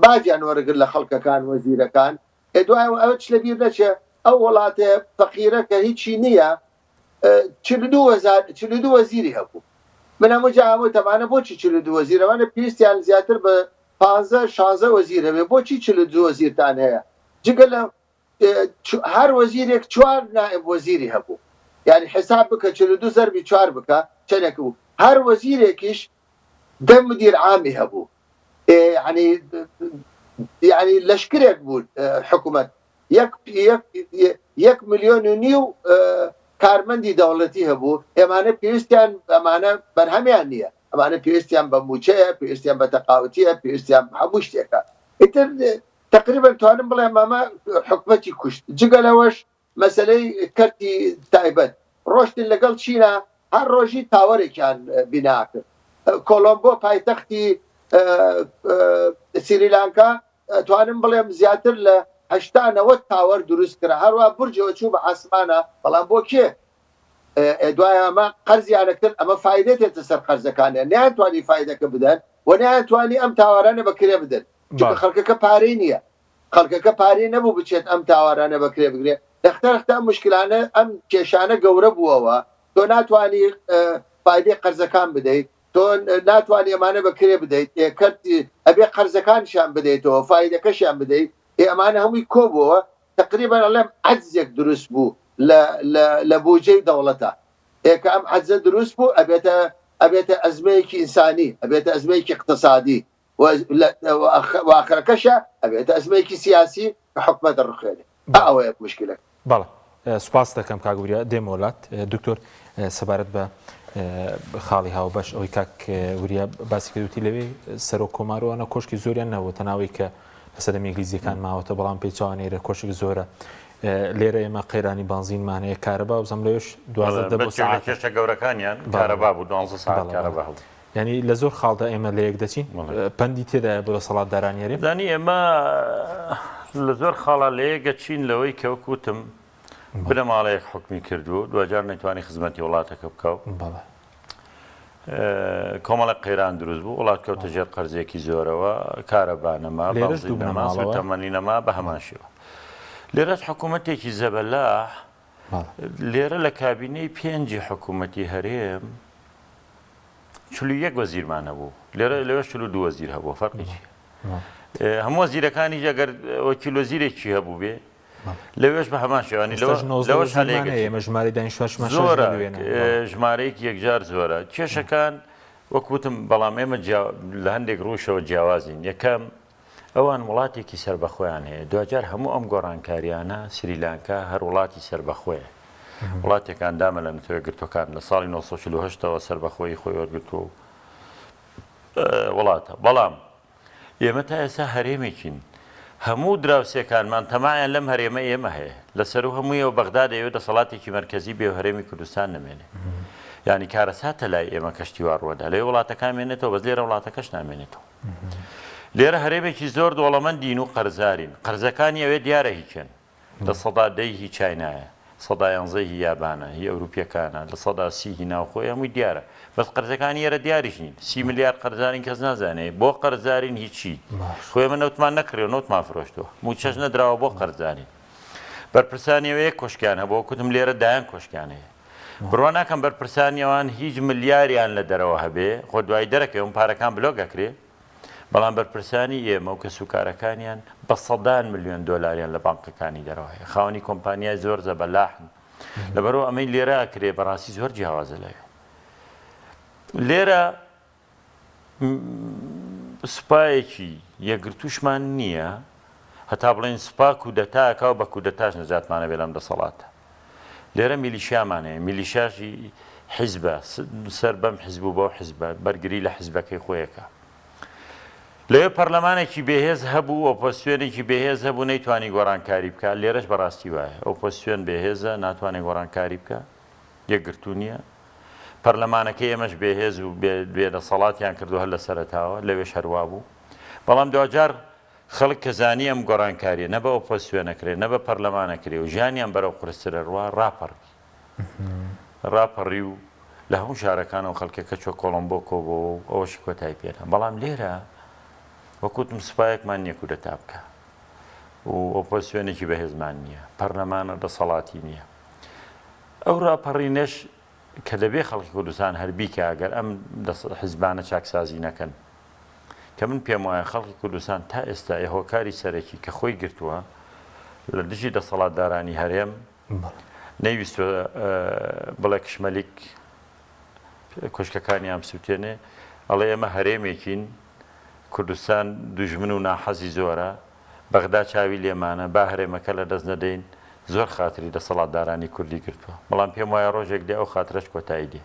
باجیان وەرگر لە خەڵکەکان وەزیرەکان ئێ دوای ئەوە چ لەبیر نەچێ ئەو وڵاتێ فەقیرە کە هیچی نییە 42 وەزیری هەبوو من هەموو جا هەموو تەمانە بۆچی 42 وەزیر ئەوانە پێویستیان زیاتر بە 15 16 وەزیر هەبێ بۆچی 42 وەزیرتان هەیە جگە لە هەر وەزیرێک چوار نائب وەزیری هەبوو یعنی حساب بکە 42 زەربی چوار بکە چەندێک بوو هەر وەزیرێکیش دە مدیر عامی هەبوو یعنی یعنی لەشکرێک بوو حکوومەت یەک یەک یەک ملیۆن و نیو کارمەندی دەوڵەتی هەبوو ئێمانە پێویستیان ئەمانە بەرهەمیان نییە ئەمانە پێویستیان بە مووچەیە پێویستیان بە تەقاوتیە پێویستیان بە هەموو شتێکە ئیتر تقریبا توانم بڵێم ئەمە حکومەتی کوشت جگە لەوەش مەسەلەی کەرتی تایبەت ڕۆشتن لەگەڵ چینا هەر ڕۆژی تاوەرێکیان بینا کرد کۆلۆمبۆ پایتەختی سریلانکا توانم بڵێم زیاتر لە هەشتا نەوەد تاوەر دروست کرا هەروە بورجەوە چوو بە ئاسمانە بەڵام بۆ کێ دوای ئەمە قەرزیانە کرد ئەمە فایدە دێتە سەر قەرزەکانیان نیانتوانی فایدەکە بدەن و نیانتوانی ئەم تاوارانە بە کرێ بدەن چونکە خەڵکەکە پارەی نییە خەڵکەکە پارەی نەبوو بچێت ئەم تاوارانە بە کرێ بگرێ دەختە رەختە ئەم مشکلانە ئەم کێشانە گەورە بووەوە تۆ ناتوانی فایدەی قەرزەکان بدەیت تۆ ناتوانی ئەمانە بە کرێ بدەیت ئێ کەرت ئەبێ قەرزەکانیشیان بدەیتەوە فایدەکەشیان بدەیت ئێ ئەمانە هەمووی کۆبووەوە تقریبا ئەڵێم عەجزێک دروست بوو لە لە لە بوجەی دەوڵەتە ئێ کە ئەم عەجزە دروست بوو ئەبێتە ئەبێتە ئەزمەیەکی ئینسانی ئەبێتە ئەزمەیەکی اقتصادی و ئاخرەکەشە ئەبێتە ئەزمەیەکی سیاسی کە حکومەت دەڕوخێنێ ئا ئەوەیە موشکیلەکە. بەڵێ سوپاست دەکەم کاک وریا دێمەوە لات دکتۆر سەبارەت بە خاڵی هاوبەش ئەوەی کاک وریا باسی کرد وتی لەوێ سەرۆک کۆمارەوەە کۆشکی زۆریان نەبوو تەناوەی کە لە سەدەمی ئینگلیزیەکان ماوەتە بەڵام پێچوانەیە لە کۆشک زۆرە لێرە ئێمە قەیرانی بانزینمان هەیە کارەبا وزەم لەوێش دوازدە دە بۆ سەعات کێشە گەورەکانیان کارەبا بوو دوانزە سەعات کارەبا هەبوو. یانی لە زۆر خاڵدا ئێمە لە یەک دەچین پەندی تێدایە بۆ دەسەڵاتدارانی هەرێم. زانی ئێمە لە زۆر خاڵا لە یەک ئەچین لەوەی کە وەک وتم. بنەماڵەیەک حوکمی کردووە و دواجار نەیتوانی خزمەتی وڵاتەکە بکا و کۆمەڵێک قەیران دروست بوو، وڵات کەوتە ژێر قەرزێکی زۆرەوە، کارەبا نەما، بەنزین نەما، سووتەمەنی نەما، بە هەمان شێوە. لێرەش حکوومەتێکی زەبەلاح، لێرە لە کابینەی پێنجی حکوومەتی هەرێم 41 وەزیرمان هەبوو، لێرە لەوێش 42 وەزیر هەبوو، فەرقی چییە؟ هەموو وەزیرەکانیش ئەگەر وەکیل وەزیرێکی هەبوو بێ لەوێش بە هەمان شێوانی لەوەش ئێمە ژمارەی دانیشتوانشمان زۆرە ژمارەیەکی یەکجار زۆرە کێشەکان وەک وتم بەڵام ئێمە لە هەندێک ڕووشەوە جیاوازین یەکەم ئەوان وڵاتێکی سربەخۆیان هەیە دوجار هەموو ئەم گۆڕانکاریانە سریلانکا هەر وڵاتی سربەخۆیە وڵاتێک ئەندامە لە نەتەوە یەکگرتووەکان لە ساڵی 1940ەوە سربەخۆیی خۆی وەرگرتووە و وڵاتە بەڵام ئێمە تا ئێستا هەرێمێکین هەموو دراوسێکانمان تەماعیان لەم هەرێمە ئێمە هەیە لە سەروو هەموویەوە بەغدا دەیەوێت دەسەڵاتێکی مەرکەزی بێ و هەرێمی کوردستان نەمێنێ یانی کارەساتە لای ئێمە کەشتی وا ڕووەدا لەوێ وڵاتەکە مێنێتەوە بەس لێرە وڵاتەکەش نامێنێتەوە لێرە هەرێمێکی زۆر دۆڵەمەندین و قەرزارین قەرزەکانی ئەوێ دیارە هیچێن 10% هی چاینایە، یانزەی هی یابانە، هی ئەوروپیەکانە، 30% هی ناوخۆیە، هەمووی دیارە. بەس قەرزەکانی ئێرە دیاریش نین. 30 ملیار قەرزارین کەس نازانێ بۆ قەرزارین هیچی. خۆ ئێمە نەوتمان نەکڕیوە، نەوتمان فرۆشتووە. مووچەش نەدراوە بۆ قەرزارین. بەرپرسانی ئەوێ یەک کۆشکیان هەبووە، وەک وتم لێرە دایان کۆشکیان هەیە. بڕوا ناکەم بەرپرسانی ئەوان هیچ ملیاریان لە دەرەوە هەبێ، خۆ دوایی دەرەکەون پارەکان بلۆک ئەکرێ. بەڵام بەرپرسانی ئێمە و کەسوکارەکانیان بە سەدان ملیۆن دۆلاریان لە بانقەکانی دەرەوە هەیە، خاوەنی کۆمپانیای زۆر زەبەلاحن. لەبەرئەوە ئەمەی لێرە ئەکرێ بەڕاستی زۆر جیاوازە لەوێ. لێرە سوپایەکی یەکگرتووشمان نییە هەتا بڵێین سوپا کودەتا ئەکا و بە کودەتاش نەجاتمان ئەبێ لەم دەسەڵاتە. لێرە میلیشیامان هەیە، میلیشیاش حیزبە، سەر بەم حیزب و بەو حیزبە، بەرگری لە حیزبەکەی خۆی ئەکا. لەوێ پەرلەمانێکی بێهێز هەبوو، ئۆپۆزسیۆنێکی بێهێز هەبوو، نەیتوانی گۆڕانکاری بکا، لێرەش بەڕاستی وایە، ئۆپۆزسیۆن بێهێزە، ناتوانێ گۆڕانکاری بکا، یەکگرتوو نییە. پەرلەمانەکەی ئێمەش بێهێز و بێدەسەڵاتیان کردووە هەر لە سەرەتاوە، لەوێش هەر وابوو. بەڵام دواجار خەڵک کە زانی ئەم گۆڕانکاریە نە بە ئۆپۆزسیۆن ئەکرێ نە بە پەرلەمان ئەکرێ و ژیانیان بەرەو قورستر ئەڕوا ڕاپەڕی ڕاپەڕی و لە هەموو شارەکانەوە خەڵکەکە چوە کۆڵۆمبۆ کۆبۆوە و ئەوەشی کۆتایی پێنا بەڵام لێرە وەک وتم سوپایەکمان نییە کودەتا بکا و ئۆپۆزسیۆنێکی بەهێزمان نییە پەرلەمانە دەسەڵاتی نییە ئەو ڕاپەڕینەش کە دەبێ خەڵکی کوردستان هەر بیکا گەر ئەم حیزبانە چاکسازی نەکەن کە من پێم وایە خەڵکی کوردستان تا ئێستا ە هۆکاری سەرەکی کە خۆی گرتووە لە دژی دەسەڵاتدارانی هەرێم نەیویستوە بڵێ کشمەلیک کۆشکەکانیان بسووتێنێ ئەڵێ ئێمە هەرێمێکین کوردستان دوژمن و ناحەزی زۆرە بەغدا چاوی لێمانە با هەرێمەکە لە دەست نەدەین زۆر خاتری دەسەڵاتدارانی کوردی گرتووە بەڵام پێم وایە ڕۆژێک دێ ئەو خاترەش کۆتایی دێ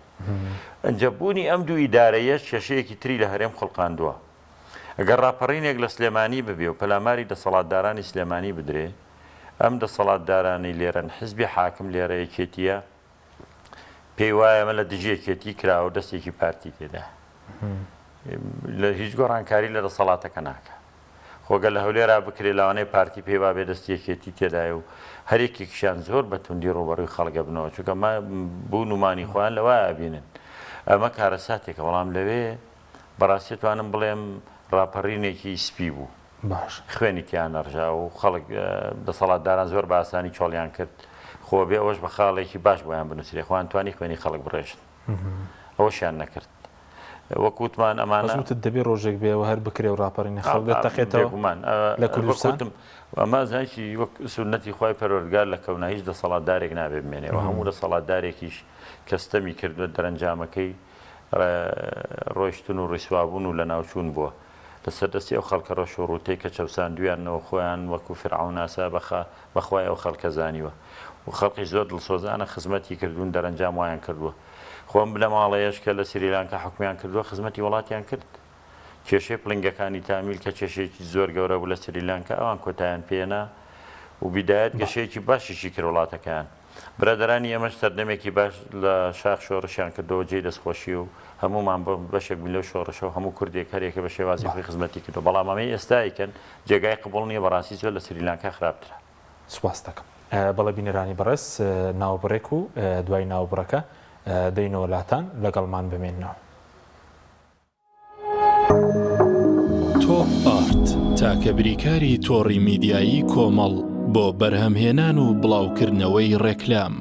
ئنجا بوونی ئەم دوو ئیدارەیەش کێشەیەکی تری لە هەرێم خوڵقاندووە. گەر ڕاپەڕینێک لە سلێمانی ببێ و پەلاماری دەسەڵاتدارانی سلێمانی بدرێ، ئەم دەسەڵاتدارانەی لێرەن، حزبی حاکم لێرە یەکێتییە، پێی وایە ئەمە لە دژی یەکێتی کراوە و دەستێکی پارتی تێدایە. لە هیچ گۆڕانکاری لە دەسەڵاتەکە ناکا. خۆ گەر لە هەولێرا بکرێ لەوانەیە پارتی پێی وابێ دەستی یەکێتی تێدایە و هەر یەکێکیشیان زۆر بە توندی ڕووبەڕووی خەڵک ئەبنەوە چونکە ما بوون و مانی خۆیان لەوە ئەبینن ئەمە کارەساتێکە بەڵام لەوێ بەڕاستی ئەتوانم بڵێم ڕاپەڕینێکی سپی بوو باش خوێنی تیا نەڕژا و خەڵک دەسەڵاتداران زۆر بە ئاسانی چۆڵیان کرد خۆ بێ ئەوەش بە خاڵێکی باش بۆیان بنووسرێ خۆیان توانی خوێنی خەڵک بڕێژن ئەوەشیان نەکرد وەک وتمان ئەمانە. بەس وتت دەبێ ڕۆژێک بێ و هەر بکرێ و ڕاپەڕینە خەڵک دەتەقێتەوە بێگومان لە کوردستان؟ وەک وتم ئەمە ئەزانی چی وەک سوننەتی خوای پەروەردگار لە کەونا هیچ دەسەڵاتدارێک نابێ بمێنێ و هەموو دەسەڵاتدارێکیش کە ستەمی کردووە دەرەنجامەکەی ڕۆیشتن و ڕیسوابوون و لەناوچوون بووە لەسەر دەستی ئەو خەڵکە ڕەش و ڕووتەی کە چەوساندوویاننەوە خۆیان وەکو فیرعەون ئاسا بە بە خوای ئەو خەڵکە زانیوە و خەڵقیش زۆر دڵسۆزانە خزمەتی کردوون دەرەنجام وایان کردووە خۆ ئەم بنەماڵەیەش کە لە سریلانکا حوکمیان کردووە خزمەتی وڵاتیان کرد. کێشەی پڵنگەکانی تامیل کە کێشەیەکی زۆر گەورە بوو لە سریلانکا ئەوان کۆتایان پێهێنا و بیدایەت گەشەیەکی باشیشی کرد وڵاتەکەیان. برادەرانی ئێمەش سەردەمێکی باش لە شاخ شۆڕشیان کردەوە جێی دەستخۆشییە و هەموومان بەشێک بووین لەو شۆڕشە و هەموو کوردێک هەریەکە بە شێوازی خۆی خزمەتی کردووە بەڵام ئەمەی ئێستا ئەیکەن جێگای قبوڵ نییە بەڕاستی زۆر لە سریلانکا خراپترە. سوپاست دەکەم. بەڵێ بینەرانی بەڕێز ناوبڕێک و دوای ناوبڕەکە دەینەوە لاتان لەگەڵمان بمێنەوە. تۆپ ئارت تاکە بریکاری تۆڕی میدیایی کۆمەڵ بۆ بەرهەمهێنان و بڵاوکردنەوەی ڕێکلام.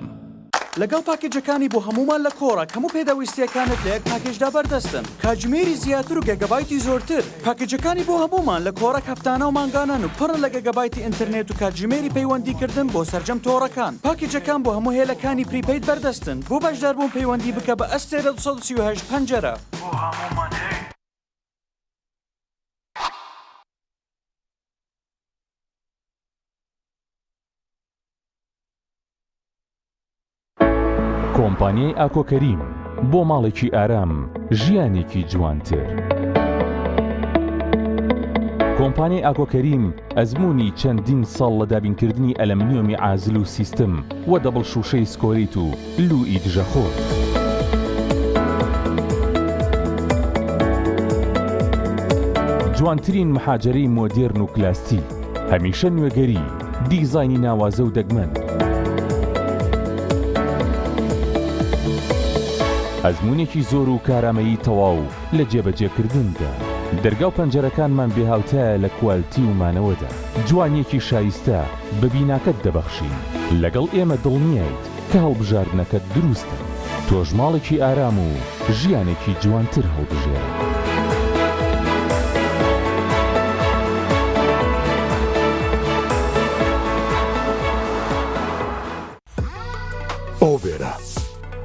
لەگەڵ پاکێجەکانی بۆ هەموومان لە کۆڕەک هەموو پێداویستییەکانت لە یەک پاکێجدا بەردەستن، کاتژمێری زیاتر و گێگابایتی زۆرتر. پاکێجەکانی بۆ هەموومان لە کۆڕەک هەفتانە و مانگانەن و پڕن لە گێگابایتی ئینتەرنێت و کاتژمێری پەیوەندیکردن بۆ سەرجەم تۆڕەکان. پاکێجەکان بۆ هەموو هێلەکانی prepaid بەردەستن. بۆ بەشداربوون پەیوەندی بکە بە ئەستێرە 238 پەنجەرە. بۆ هەموومان هەیە. کۆمپانیای ئاکۆ کەریم بۆ ماڵێکی ئارام ژیانێکی جوانتر. کۆمپانیای ئاکۆ کەریم ئەزموونی چەندین ساڵ لە دابینکردنی ئەلەمنیۆمی عازل و سیستم و double شووشەی سکۆریت و لووی دژەخۆر. جوانترین محاجەرەی مۆدێرن و کلاستی، هەمیشە نوێگەری، دیزاینی ناوازە و دەگمەن. ئەزموونێکی زۆر و کارامەیی تەواو لە جێبەجێکردندا. دەرگا و پەنجەرەکانمان بێهاوتایە لە کوالتی و مانەوەدا. جوانییەکی شایستە بە بیناکەت دەبەخشین. لەگەڵ ئێمە دڵنیایت کە هەڵبژاردنەکەت دروستە. تۆش ماڵێکی ئارام و ژیانێکی جوانتر هەڵبژێرە. ئۆڤێرا،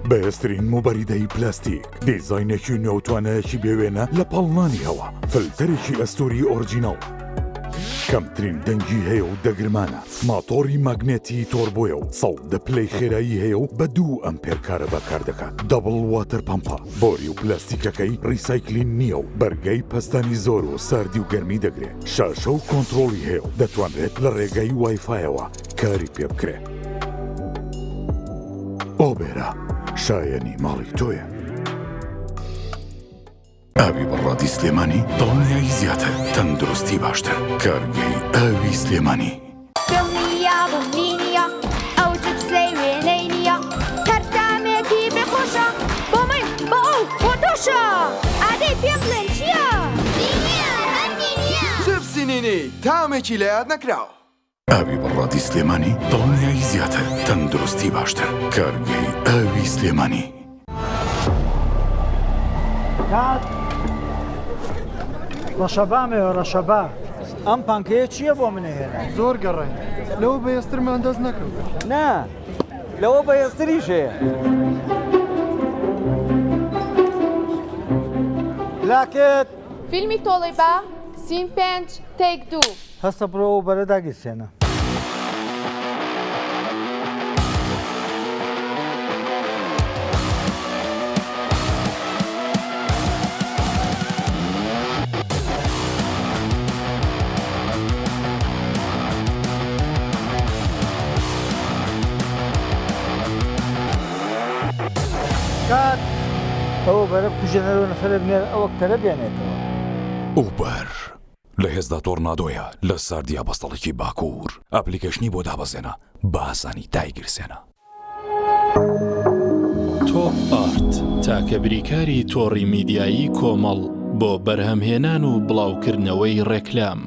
بەهێزترین موبەریدەی پلاستیک، دیزاینێکی نوێ و توانایەکی بێوێنە لە پاڵنانی هەوا، فلتەرێکی ئەستووری original، کەمترین دەنگی هەیە و دەگرمانە، ماتۆڕی ماگنێتی تۆربۆیە و 110 پلەی خێرایی هەیە و بە دوو ئەمپێر کارەبا کار دەکات، double water pump ە، بۆری و پلاستیکەکەی recycling نییە و بەرگەی پەستانی زۆر و ساردی و گەرمی دەگرێ، شاشە و کۆنترۆڵی هەیە و دەتوانرێت لە ڕێگای وایفایەوە کاری پێ بکرێ. ئۆبێرا شایەنی ماڵی تۆیە. ئاوی بەڕادی سلێمانی دڵنیایی زیاتر تەندروستی باشتر کارگەی ئاوی سلێمانی. دڵنیابم نینیە ئەو جپسەی وێنەی نییە هەر تامێکی بێ خۆشە بۆ من بۆ ئەو بۆ تۆشە ئادەی پێم بڵێن چییە؟ نینیە هەر نینیە. جپسی نینی تامێکی لەیاد نەکراو. ئاوی بەڕادی سلێمانی دڵنیایی زیاتر تەندروستی باشتر کارگەی ئاوی سلێمانی. کاک ڕەشەبامەوە ڕەشەبا ئەم پانکەیە چییە بۆ منە هێنا زۆر گەڕێن لەوە بەهێزترمان دەست نەکەوت نا لەوە بەهێزتریش هەیە لاکت فیلمی تۆڵەی با سین پێنج تەیک دوو. هەستە بڕۆ ئەو بەرە داگیرسێنە. کات ئەوە بەرە بکوژێنەرەوە نەفەرێ بنێرە ئەو ئەکتەرە بێنێتەوە. ئوبەر لە هێزدا تۆرنادۆیە لە ساردیا بەستەڵەکی باکوور ئەپلیکەیشنی بۆ دابەزێنە بە ئاسانی دایگیرسێنە. تۆپ ئارت تاکە بریکاری تۆڕی میدیایی کۆمەڵ بۆ بەرهەمهێنان و بڵاوکردنەوەی ڕێکلام.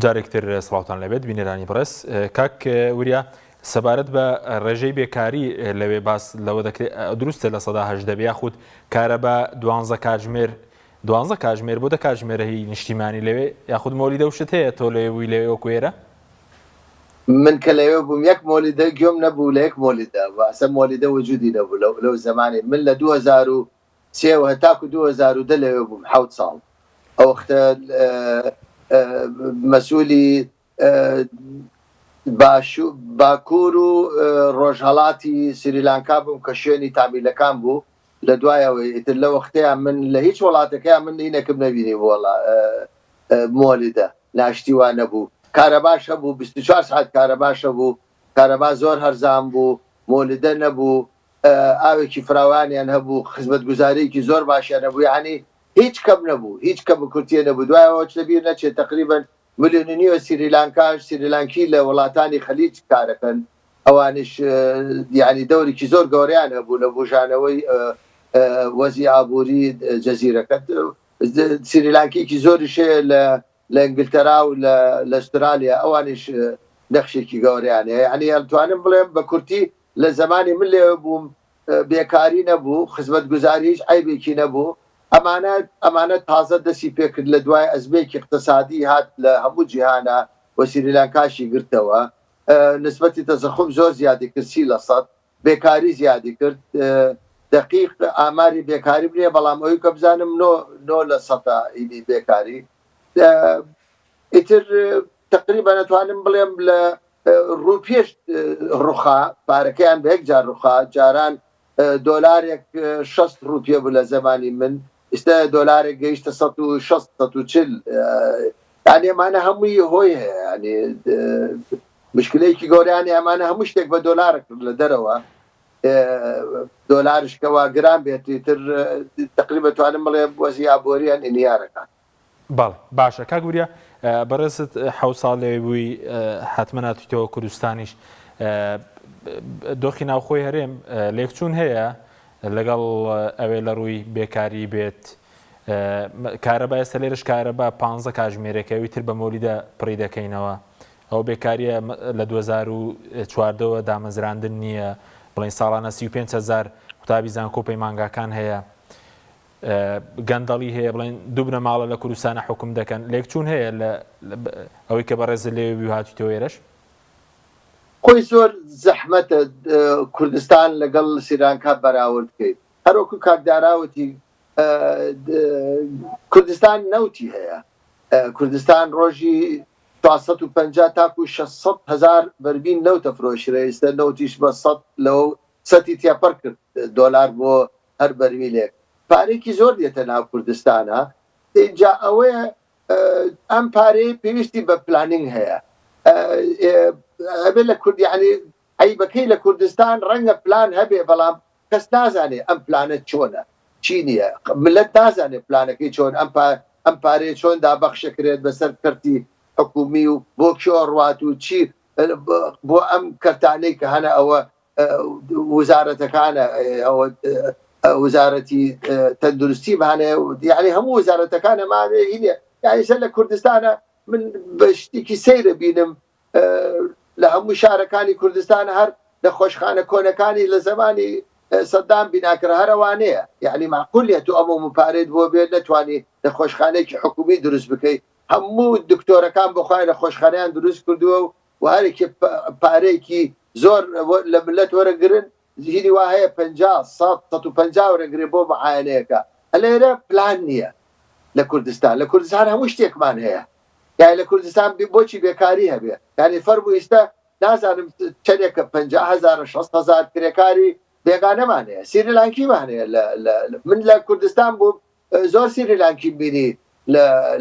جارێکتر سڵاوتان لێبێت بینەرانی بەڕێز کاک وریا سەبارەت بە ڕێژەی بێکاری لەوێ باس لەوە دەکرێت دروستە 18% بێ یاخود کارەبا دوانزە کاتژمێر دوانزە کاتژمێر بۆ دە کاتژمێرە هی نیشتیمانی لەوێ یاخود مۆلیدە و شت هەیە تۆ لەوێ بووی لەوێ وەکو ئێرە؟ من کە لەوێ بووم یەک مۆلیدە گوێم نەبوو لە یەک مۆلیدە و ئەسە مۆلیدە وجودی نەبوو لەو لەو زەمانی من لە 2003 وە هەتاکو 2010 لەوێ بووم حەوت ساڵ ئەوەختە مەسئولی باشو باکوور و ڕۆژهەڵاتی سریلانکا بووم کە شوێنی تامیلەکان بوو لە دوایەوەی ئیتر لە وەختەیان من لە هیچ وڵاتەکەیان من هینێکم نەبینی بوو وەڵا مۆلیدە ناشتی وا نەبوو کارەباش هەبوو 24 ساعت کارەباش هەبوو کارەبا زۆر هەرزان بوو مۆلیدە نەبوو. ئاوێکی فراوانیان هەبوو، خزمەتگوزارییەکی زۆر باشیان هەبوو، یەعنی هیچ کەم نەبوو، هیچ کەم و کورتییە نەبوو، دوای ئەوەش لەبیر نەچێت تەقریبەن ملیۆن و نیوە سریلانکاش سریلانکی لە وڵاتانی خەلیج کارەکەن، ئەوانیش یەعنی دەورێکی زۆر گەورەیان هەبوو لە بوژانەوەی وەزی ئابووری جەزیرەکە. سریلانکییەکی زۆریش هەیە لە لە ئینگلتەرا و لە لە ئوسترالیا، ئەوانیش نەخشێکی گەورەیان هەیە، یەعنی ئەتوانم بڵێم بە کورتی لە زەمانی من لێوە بووم بێکاری نەبوو، خزمەتگوزاری هیچ عەیبێکی نەبوو، ئەمانە ئەمانە تازە دەستی پێکرد لە دوای ئەزمەیەکی ئیقتسادی هات لە هەموو جیهانا و سریلانکاشی گرتەوە، نسبەتی تەزەخوم زۆر زیادی کرد 30%، بێکاری زیادی کرد، دەقیق ئاماری بێکاریم نییە بەڵام ئەوی کە بزانم نۆ نۆ لە سەتە ئینی بێکاری ئیتر تەقریبەن ئەتوانم بڵێم لە ڕووپێش ڕوخا، پارەکەیان بە یەکجار ڕوخا، جاران دۆلارێک 60 ڕوپیە بوو لە زەمانی من، ئیستا دۆلارێک گەیشتە 160 140 یانی ئەمانە هەمووی هۆی هەیە یانی مشکلەیەکی گەورەیان ئەمانە هەموو شتێک بە دۆلار کرد لە دەرەوە دۆلارش کەوا گران بێت تر تقریبا توانم بڵێ وەزی ئابووریان ئینهیارەکان. بەڵێ باشە کاک وریا بەڕێزت حەوت ساڵ لەوێ بووی حەتمەن هاتوویتەوە کوردستانیش دۆخی ناوخۆی هەرێم لێکچوون هەیە لەگەڵ ئەوێ لە ڕووی بێکاری بێت کارەبا ئێستا لێرش کارەبا پ کاژمێرێکە ئەوی تر بە مۆلیدە پڕی دەکەینەوە ئەو بێکاریە لە 2014ەوە دامەزراندن نییە بڵین ساڵانە 35 هزار قوتابی زانکۆ پەیمانگاکان هەیە گەندەڵی هەیە بڵێن دوو بنەماڵە لە کوردستانە حوکم دەکەن لێکچوون هەیە لە ئەوەی کە بەڕێزت لەوێ بووی و هاتوویتەوە ئێرەش؟ خۆی زۆر زەحمەتە کوردستان لەگەڵ سریلانکا بەراورد بکەیت هەروەکو کاک دارا وتی کوردستان نەوتی هەیە کوردستان ڕۆژی 450 تاکو 600 هزار بەرمیل نەوتە فرۆشرێ ئیستا نەوتیش بە 100 لەوە سەتی تێپەڕ کرد دۆلار بۆ هەر بەرمیلێک پارەیەکی زۆر دێتە ناو کوردستانە ئینجا ئەوەیە ئەم پارەیە پێویستی بە planning هەیە ئەبێ لە کورد یعنی عیبەکەی لە کوردستان ڕەنگە پلان هەبێ بەڵام کەس نازانێ ئەم پلانە چۆنە چی نییە ملت نازانێ پلانەکەی چۆن ئەم ئەم پارەیە چۆن دابەخشەکرێت بەسەر کەرتی حکومی و بۆ کوێ ڕوات و چی بۆ ئەم کەرتانەی کە هەنە ئەوە وزارەتەکانە ئەوە وزارەتی تەندروستی مانێ یعنی هەموو وزارەتەکانە مانێ هینە یعنی سەر لە کوردستانە من بە شتێکی سەیرە بینم لە هەموو شارەکانی کوردستان هەر نەخۆشخانە کۆنەکانی لە زمانی سەدام بیناکرا هەرەوانەیە یعنی معقولیە تو ئەمە مپارێت بۆ بێت نەتوانی نەخۆشخانەیەکی حکومی دروست بکەیت هەموو دکتۆرەکان بۆ خۆیان نەخۆشخانەیان دروست کردووە و و هەرێکی پارەیەکی زۆر لە ملت وەرەگرن هینی وا هەیە 50 100 150 وەرەگرێ بۆ معاینەیەکە لێرە پلان نییە لە کوردستان لە کوردستان هەموو شتێکمان هەیە یانی لە کوردستان بۆچی بێکاری هەبێ یانی فەرموو ئیستا نازانم چەندێکە 50 هزار 60 هزار کرێکاری بێگانەمان هەیە سیریلانکیمان هەیە من لە کوردستان بووم زۆر سیریلانکی بینی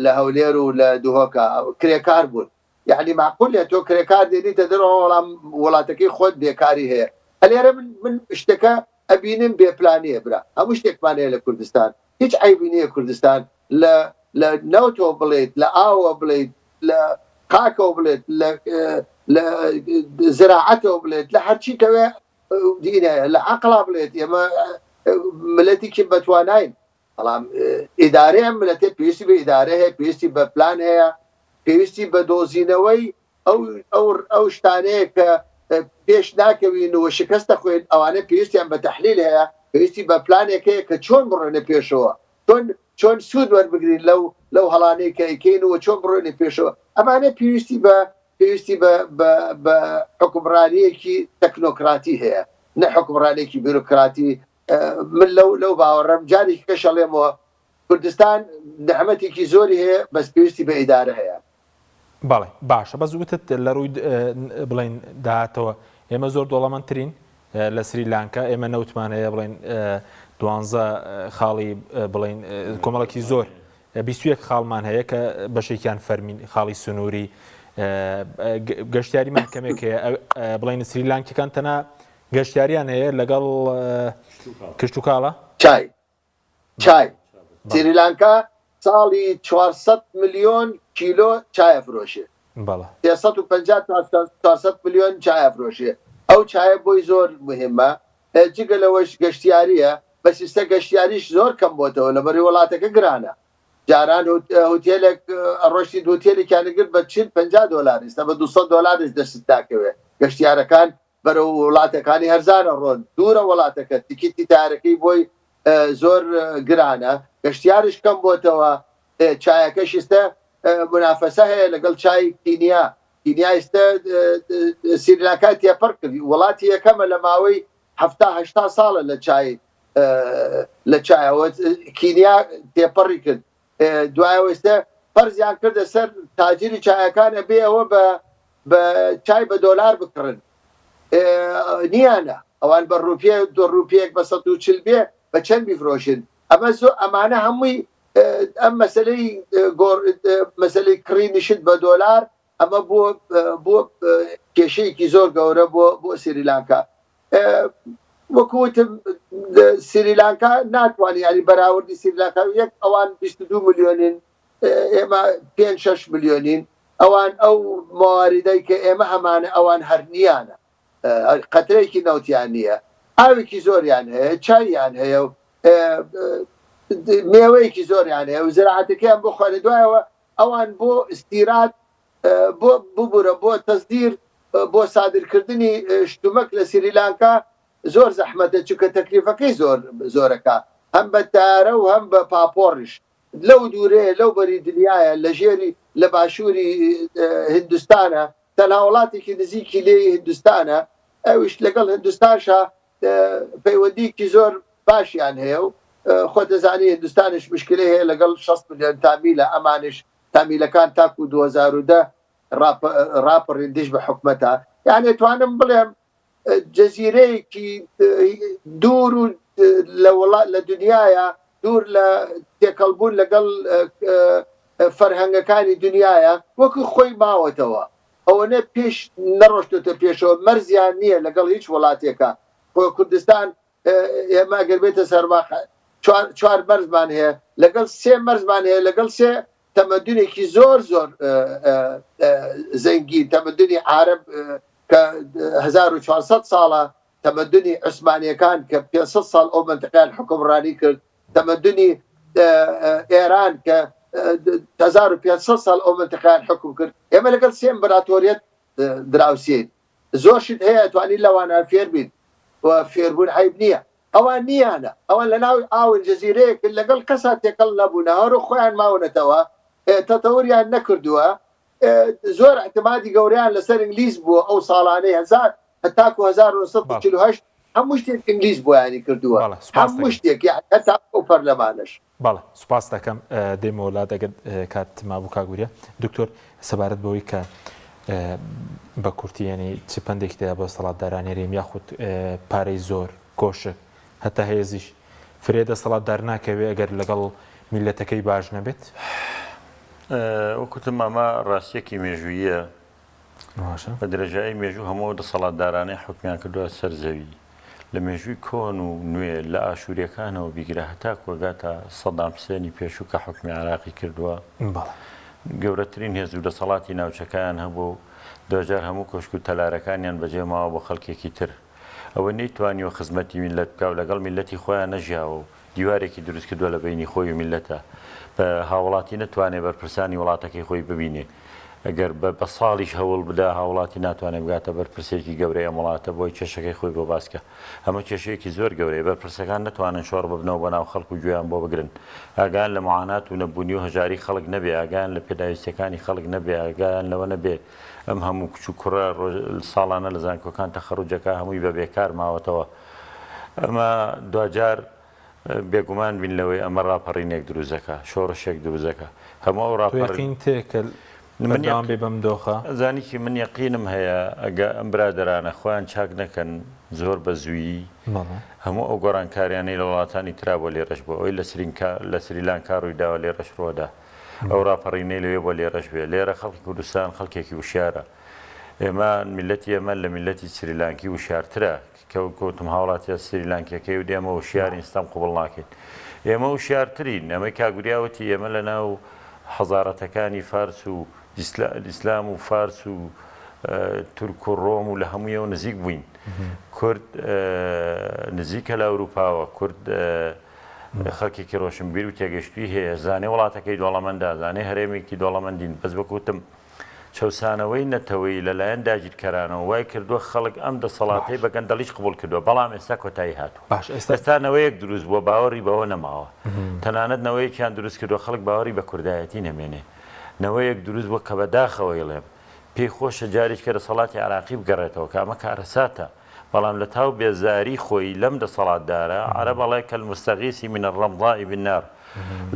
لە هەولێر و لە دهۆکە کرێکار بوون یەعنی مەعقول نیە تۆ کرێکار دێنیتە دەرەوە وەڵام وڵاتەکەی خۆت بێکاری هەیە ئەلێرە من من شتەکە ئەبینم بێ پلانیە برا هەموو شتێکمان هەیە لە کوردستان هیچ عەیبی نیە کوردستان لە لە نەوتەوە بڵێیت لە ئاوە بڵێیت لە خاکەوە بڵێت لە لە زراعەتەوە بڵێت لە هەرچی تەوێ دینە لە عەقڵا بڵێت ئێمە ملەتێکی بەتوانین بەڵام ئیدارەی ئەم ملەتە پێویستی بە ئیدارە هەیە، پێویستی بە پلان هەیە، پێویستی بە دۆزینەوەی ئەو ئەو ئەو شتانەیە کە پێش ناکەوین و شکست دەخۆین، ئەوانە پێویستیان بە تەحلیل هەیە، پێویستی بە پلانێک هەیە کە چۆن بڕۆینە پێشەوە، چۆن چۆن سوود وەربگرین لەو لەو هەڵانەی کە ئەیکەین و چۆن بڕۆینە پێشەوە، ئەمانە پێویستی بە پێویستی بە بە بە حوکمڕانییەکی تەکنۆکراتی هەیە، نە حوکمڕانییەکی بیرۆکراتی من لەو لەو باوەڕەم جارێکی کەش ئەڵێمەوە کوردستان نەعمەتێکی زۆری هەیە بەس پێویستی بە ئیدارە هەیە. بەڵێ باشە بەس وتت لە ڕووی بڵێن داهاتەوە ئێمە زۆر دۆڵەمەندترین لە سری لانکا ئێمە نەوتمان هەیە بڵێن دوانزە خاڵی بڵێن کۆمەڵێکی زۆر 21 خاڵمان هەیە کە بەشێکیان فەرمین خاڵی سنووری گەشتیاریمان کەمێک هەیە بڵێن سری لانکەکان تەنها. گەشتیاریان هەیە لەگەڵ کشتوکاڵە؟ چای چای سریلانکا ساڵی 400 ملیۆن کیلۆ چای ئەفرۆشێ. بەڵێ. 350 تا 400 ملیۆن چای ئەفرۆشێ. ئەو چایە بۆی زۆر مهمە. جگە لەوەش گەشتیارییە، بەس ئیستا گەشتیاریش زۆر کەم بۆتەوە لەبەری وڵاتەکە گرانە. جاران هوتێلێک ئەڕۆشتیت هوتێلێکیان ئەگرت بە 40 50 دۆلار ئیستا بە 200 دۆلاریش دەستت ناکەوێ. گەشتیارەکان بەرەو وڵاتەکانی هەرزان ئەڕۆن، دوورە وڵاتەکە، تیکیتی تارەکەی بۆی زۆر گرانە، گەشتیاریش کەم بۆتەوە، چایەکەش ئیستە مونافەسە هەیە لەگەڵ چای کینیا، کینیا ئیستە سریلانکای تێپەڕ کرد، وڵاتی یەکەمە لە ماوەی 70 80 ساڵە لە چای لە چایەوە کینیا تێپەڕی کرد، دوایەوە ئیستە فەرزیان کردە سەر تاجری چایەکان ئەبێ ئەوە بە بە چای بە دۆلار بکڕن نیانە ئەوان بە ڕوپیە دۆ ڕوپیەک بە 140 بێ بە چەند بیفرۆشن ئەمە زۆ ئەمانە هەمووی ئەم مەسلەی گۆڕ مەسلەی کڕینی شت بە دۆلار ئەمە بۆ بۆ کێشەیەکی زۆر گەورە بۆ بۆ سریلانکا وەکو وتم سریلانکا ناتوانانی ینی بەراوردی سریلانکا یەک ئەوان 22 ملیۆنین ئێمە پێ 6 ملیۆنین ئەوان ئەو مواریدەی کە ئێمە هەمانە ئەوان هەر نییانە قەترێکی نەوتیان نییە ئاوێکی زۆریان هەیە چاییان هەیە و مێوەیەکی زۆریان هەیە و زراعەتەکەیان بۆ خوارێ دوایەوە ئەوان بۆ استیراد بۆ ببورە بۆ تەسدیر بۆ سادرکردنی شتومەک لە سریلانکا زۆر زەحمەتە چونکە تەکلیفەکەی زۆر زۆرەکە هەم بە تارە و هەم بە پاپۆڕیش لەو دوورەیە لەو بەری دنیایە لە ژێری لە باشووری هندستانە تەنها وڵاتێکی نزیکی لێی هندستانە ئەویش لەگەڵ هندستانشا پەیوەندیکی زۆر باشیان هەیە و خۆ دەزانی هندستانش مشکلەی هەیە لەگەڵ 60 ملیۆن تامیلە ئەمانش تامیلەکان تاکو 2010 ڕاپەڕین دژ بە حکومەتە یعنی توانم بڵێم جزیرەیەکی دوور و لە وڵات لە دنیاە دوور لە تێکەڵبوون لەگەڵ فەرهەنگەکانی دنیاە وەکو خۆی ماوەتەوە ئەوەنە پێش نەڕۆشتۆتە پێشەوە مەرزیان نییە لەگەڵ هیچ وڵاتێکە خۆ کوردستان ئێمە ئەگەر بێتە سەرواق چوار مەرزمان هەیە لەگەڵ سێ مەرزمان هەیە لەگەڵ سێ تەمەدونێکی زۆر زۆر زەنگین تەمەدونی عرب کە 1400 ساڵە تەمەدونی عوسمانیەکان کە 500 ساڵ ئەو منتقیان حکومڕانی کرد تەمەدونی ئێران کە 1500 ساڵ ئەو منتقیان حکوم کرد ئێمە لەگەڵ سێ ئیمپراتۆریەت دراوسێین زۆر شت هەیە توانی لەوانە فێربین و فێربوون عیب نییە ئەوان نییانە ئەوان لە ناو ئاون جززیرەیەک لەگەڵ کەسا تێکەڵ نەبوون هەرو خۆیان ماونەتەوە تەتەوریان نەکردووە زۆر اعتمادی گەورەیان لەسەر ئینگلیز بووە ئەو ساڵانەی هەزار هەتاکو 1948 هەموو شتێک ئینگلیز بۆیانی کردووە هەموو شتێک یعنی هەتا ئەو پەرلەمانەش. بەڵێ سوپاست دەکەم دێمەوە لات ئەگەر کات مابوو کاک وریا. دکتۆر سەبارەت بەوەی کە بە کورتی یعنی چ پەندێکی تێدا بۆ دەسەڵاتدارانی هەرێم یاخود پارەی زۆر کۆشک هەتا هێزیش فرێ دەسەڵاتدار ناکەوێ ئەگەر لەگەڵ میللەتەکەی باش نەبێت؟ وەک وتم ئەمە ڕاستیەکی مێژووییە بە درێژایی مێژوو هەموو ئەو دەسەڵاتدارانەی حوکمیان کردووە سەر زەوی لە مێژووی کۆن و نوێ لە ئاشووریەکانەوە بیگرە هەتاکو ئەگاتە سەدام حسێنی پێشوو کە حوکمی عێراقی کردووە گەورەترین هێز و دەسەڵاتی ناوچەکەیان هەبوو و دواجار هەموو کۆشک و تەلارەکانیان بەجێ ماوە بۆ خەڵکێکی تر ئەوە نەیتوانیوە خزمەتی میللەت بکا و لەگەڵ میللەتی خۆیان نەژیاوە و دیوارێکی دروست کردووە لە بەینی خۆی و میللەتە بە هاوڵاتی نەتوانێ بەرپرسانی وڵاتەکەی خۆی ببینێ ئەگەر بە بە ساڵیش هەوڵ بدا هاوڵاتی ناتوانێ بگاتە بەرپرسێکی گەورەی ئەم وڵاتە بۆی کێشەکەی خۆی بۆ باس کە ئەمە کێشەیەکی زۆر گەورەیە بەرپرسەکان نەتوانن شۆڕ ببنەوە بۆ ناو خەڵک و گوێیان بۆ بگرن ئاگایان لە معانات و نەبوونی و هەژاری خەڵک نەبێ ئاگایان لە پێداویستیەکانی خەڵک نەبێ ئاگایان لەوە نەبێ ئەم هەموو کچ و کوڕە ساڵانە لە زانکۆکان تەخەڕوجەکە هەمووی بە بێکار ماوەتەوە ئەمە دواجار بێگومان بین لەوەی ئەمە ڕاپەڕینێک دروست دەکا شۆڕشێک دروست دەکا هەموو ئەو ڕاپەڕین یەقین تێ کە بەردەوام بێ بەم دۆخە؟ زانی چی من یەقینم هەیە ئەگە ئەم برادەرانە خۆیان چاک نەکەن زۆر بە زوویی هەموو ئەو گۆڕانکاریانەی لە وڵاتانی ترا بۆ لێرەش بووە ئەوەی لە سرینکا لە سریلانکا ڕوویداوە لێرەش ڕووەدا ئەو ڕاپەڕینەی لەوێ بۆ لێرەش بێ لێرە خەڵکی کوردستان خەڵکێکی وشیارە. ئێمە میللەتی ئێمە لە میللەتی سریلانکی وشیارترە کە گوتم هاوڵاتیە سریلانکیەکەی و ئێمە وشیارین ستەم قبوڵ ناکەین ئێمە وشیارترین ئەمەی کاک وریا وتی ئێمە لە ناو حەزارەتەکانی فارس و ئیسلام و فارس و تورک و ڕۆم و لە هەموویەوە نزیک بووین کورد نزیکە لە ئەوروپاوە کورد خەڵکێکی ڕۆشنبیر و تێگەشتوی هەیە زانێ وڵاتەکەی دۆڵەمەندا زانێ هەرێمێکی دۆڵەمەندین بەس بەکوتم چەوسانەوەی نەتەوەیی لە لایەن داگیرکەرانەوە وای کردووە خەڵک ئەم دەسەڵاتەی بە گەندەڵیش قبوڵ کردووە، بەڵام ئێستا کۆتایی هاتووە. باش ئێستا. ئێستا نەوەیەک دروست بووە باوەڕی بەوە نەماوە. تەنانەت نەوەیەکیان دروست کردووە خەڵک باوەڕی بە کوردایەتی نەمێنێ. نەوەیەک دروست بووە کە بە داخەوە ئەیڵێم پێی خۆشە جارێکیکە دەسەڵاتی عێراقی بگەڕێتەوە کە ئەمە کارەساتە. بەڵام لە تاو بێزاری خۆی لەم دەسەڵاتدارە، عەرەب ئەڵێ کالمستغیث من الرمضاء بالنار،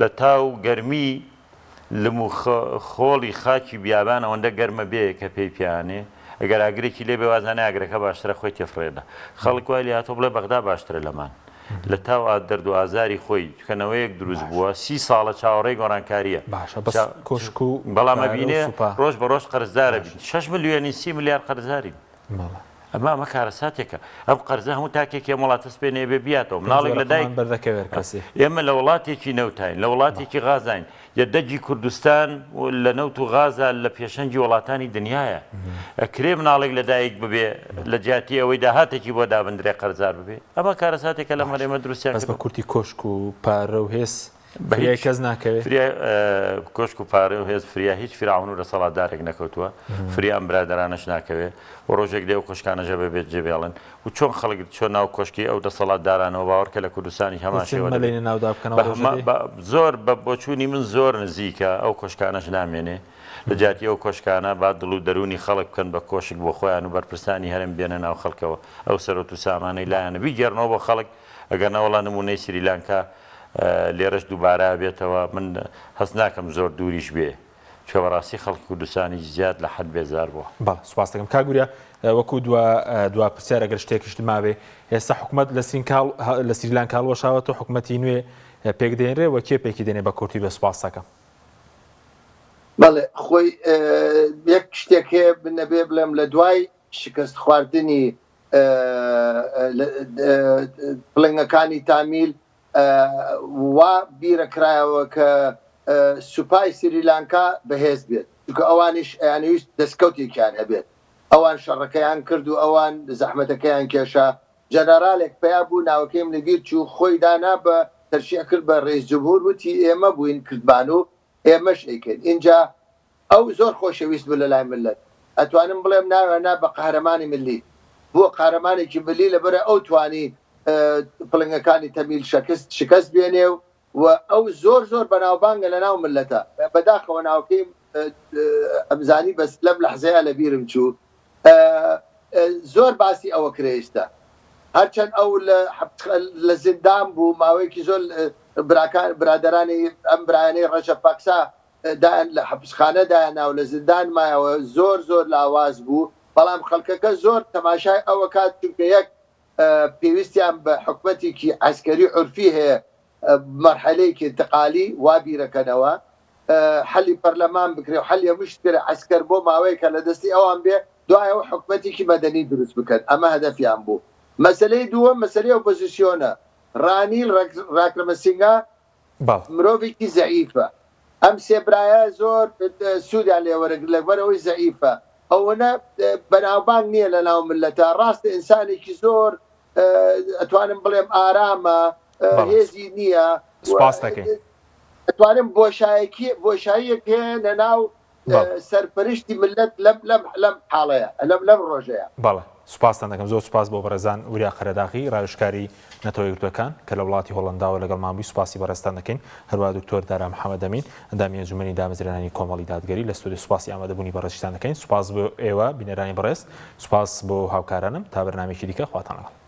لە تاو گەرمی لم و خۆڵی خاکی بیابان ئەوەندە گەرمە بێ کە پێی پیانێ ئەگەر ئاگرێکی لێ بێ وازانێ ئاگرەکە باشترە خۆی تێفڕێدە خەڵک وای لێهاتوە بڵێ بەغدا باشترە لەمان لە تاو ئا دەرد و ئازاری خۆی چونکە نەوەیەک دروست بووە سی ساڵە چاوەڕێی گۆڕانکاریە باشە بەس کۆشک و بەڵام پارە و ئەبینێ سوپا ڕۆژ بە ڕۆژ قەرزدارە بین شەش ملیۆنین سی ملیار قەرزارین بەڵێ. ئەمە ئەمە کارەساتێکە ئەم قەرزە هەموو تاکێکی ئەم وڵاتە سپێنێ بێ بیاتەوە پێنج مناڵێک لە دایک وەرەقەمان بەردەکەوێت کەسی. ئێمە لە وڵاتێکی نەوتاین لە وڵاتێکی غازاین یەدەگی کوردستان لە نەوت و غازا لە پێشەنگی وڵاتانی دنیایە ئەکرێ مناڵێک لە دایک ببێ لە جیاتی ئەوەی داهاتێکی بۆ دابندرێ قەرزار ببێ ئەمە کارەساتێکە لەم باش هەرێمە دروستیان بەس بە کردووە. کورتی کۆشک و پارە و هێز بە فریای هیچ کەس ناکەوێ؟ فریای کۆشک و پارە و هێز فریا هیچ فیرعەون و دەسەڵاتدارێک نەکەوتووە، فریا ئەم برادەرانەش ناکەوێ و ڕۆژێک دێ ئەو کۆشکانەش ئەبێ بێ جێ بێڵن و چۆن خەڵک چۆ ناو کۆشکی ئەو دەسەڵاتدارانەوە باوەڕکە لە کوردستانیش هەمان دەچن شێوە دەبێ. مەلەی ناودا بکەنەوە بە ڕۆژێ هەما دێ؟ بە زۆر بە بۆچوونی من زۆر نزیکە ئەو کۆشکانەش نامێنێ لە جیاتی ئەو کۆشکانە با دڵ و دەروونی خەڵک بکەن بە کۆشک بۆ خۆیان و بەرپرسانی هەرێم بێنە ناو خەڵکەوە ئەو سەرۆت و سامانەی لایانە بیگێڕنەوە بۆ خەڵک ئەگەر نا وەڵا نموونەی سریلانکا لێرەش دووبارە ئەبێتەوە من هەست ناکەم زۆر دووریش بێ چونکە بەڕاستی خەڵکی کوردستانیش زیاد لە حەد بێزار بووە. بەڵێ سوپاست دەکەم کاک وریا وەکو دوا دوا پرسیار ئەگەر شتێکیشت مابێ ئێستا حکومەت لە سرینکاڵ لە سریلانکا هەڵوەشاوەتەوە حکومەتی نوێ پێک دێنرێ و کێ پێکی دێنێ بە کورتی بێ سوپاست دەکەم. بەڵێ خۆی یەک شتێک هەیە بنەبێ بڵێم لە دوای شکست خواردنی پڵنگەکانی تامیل وا بیرەکرایەوە کە سوپای سریلانکا بەهێز بێت، چونکە ئەوانیش ئەیانەویست دەستکەوتێکیان هەبێت، ئەوان شەڕەکەیان کرد و ئەوان زەحمەتەکەیان کێشا، جەنەرالێک پەیا بوو ناوەکەیم لەبیر چوو، خۆی دانا بە تەرشیح کرد بە رەئیس جمهور، وتی ئێمە بووین کردمان و ئێمەش ئەیکەین، ئینجا ئەو زۆر خۆشەویست بوو لەلای مللەت ئەتوانم بڵێم ناویان نا بە قەهرەمانی ملی بووە قارەمانێکی ملی لەبەرە ئەو توانی پڵنگەکانی تەمیل شەکست شکست بێنێ و و ئەو زۆر زۆر بەناوبانگە لە ناو مللەتە بەداخەوە ناوکەی ئەمزانی بەس لەم لەحزەیە لە بیرم چوو زۆر باسی ئەوە کرێ ئیستا هەرچەند ئەو لە زیندان بوو ماوەیەکی زۆر براکان برادەرانی ئەم برایانەی ڕەجەب پاکسا دایان لە حەپسخانە دایانا و لە زیندان مایەوە زۆر زۆر لاواز بوو بەڵام خەڵکەکە زۆر تەماشای ئەوە کات چونکە یەک پێویستیان بە حکومەتێکی عەسکەری عورفی هەیە مەرحەلەیەکی انتقالی وا بیرەکەنەوە حەلی پەرلەمان بکرێ و حەلی هەموو شت بکرێ عەسکەر بۆ ماوەیەکە لە دەستی ئەوان بێ دوایەوە حکومەتێکی مەدەنی دروست بکەن ئەمە هەدەفیان بوو مەسەلەی دووەم مەسەلەی ئۆپۆزیسیۆنە ڕانیل ڕاکرەمەسینگا بەڵێ. مرۆڤێکی زەعیفە ئەم سێ برایە زۆر سوودیان لێ وەرەگرت لەبەر ئەوەی زەعیفە ئەوەنە بەناوبانگ نییە لە ناو مللەتە ڕاستە ئینسانێکی زۆر ئەتوانم بڵێم ئارامە بەڵێ هێزی نییە سوپاست دەکەین. ئەتوانم بۆشایەکی بۆشاییەک هەیە لە ناو بەڵێ. سەرپەرشتی مللەت لەم لەم لەم حاڵەیە لەم لەم ڕۆژەیە. بەڵێ سوپاستان دەکەم زۆر سوپاس بۆ بەڕێزان وریا قەرەداغی ڕاوێژکاری نەتەوە یەکگرتووەکان کە لە وڵاتی هۆڵەنداوە لەگەڵمان بووی سوپاسی بەڕێزتان دەکەین هەروەها دکتۆر دارا محەمەد ئەمین ئەندامی ئەنجومەنی دامەزرێنانی کۆمەڵی دادگەری لە ستۆدیۆ سوپاسی ئامادەبوونی بەڕێزیشتان دەکەین سوپاس بۆ ئێوە بینەرانی بەڕێز سوپاس بۆ هاوکارانم تا بەرنامەیەکی دیکە خواتان لەگەڵ.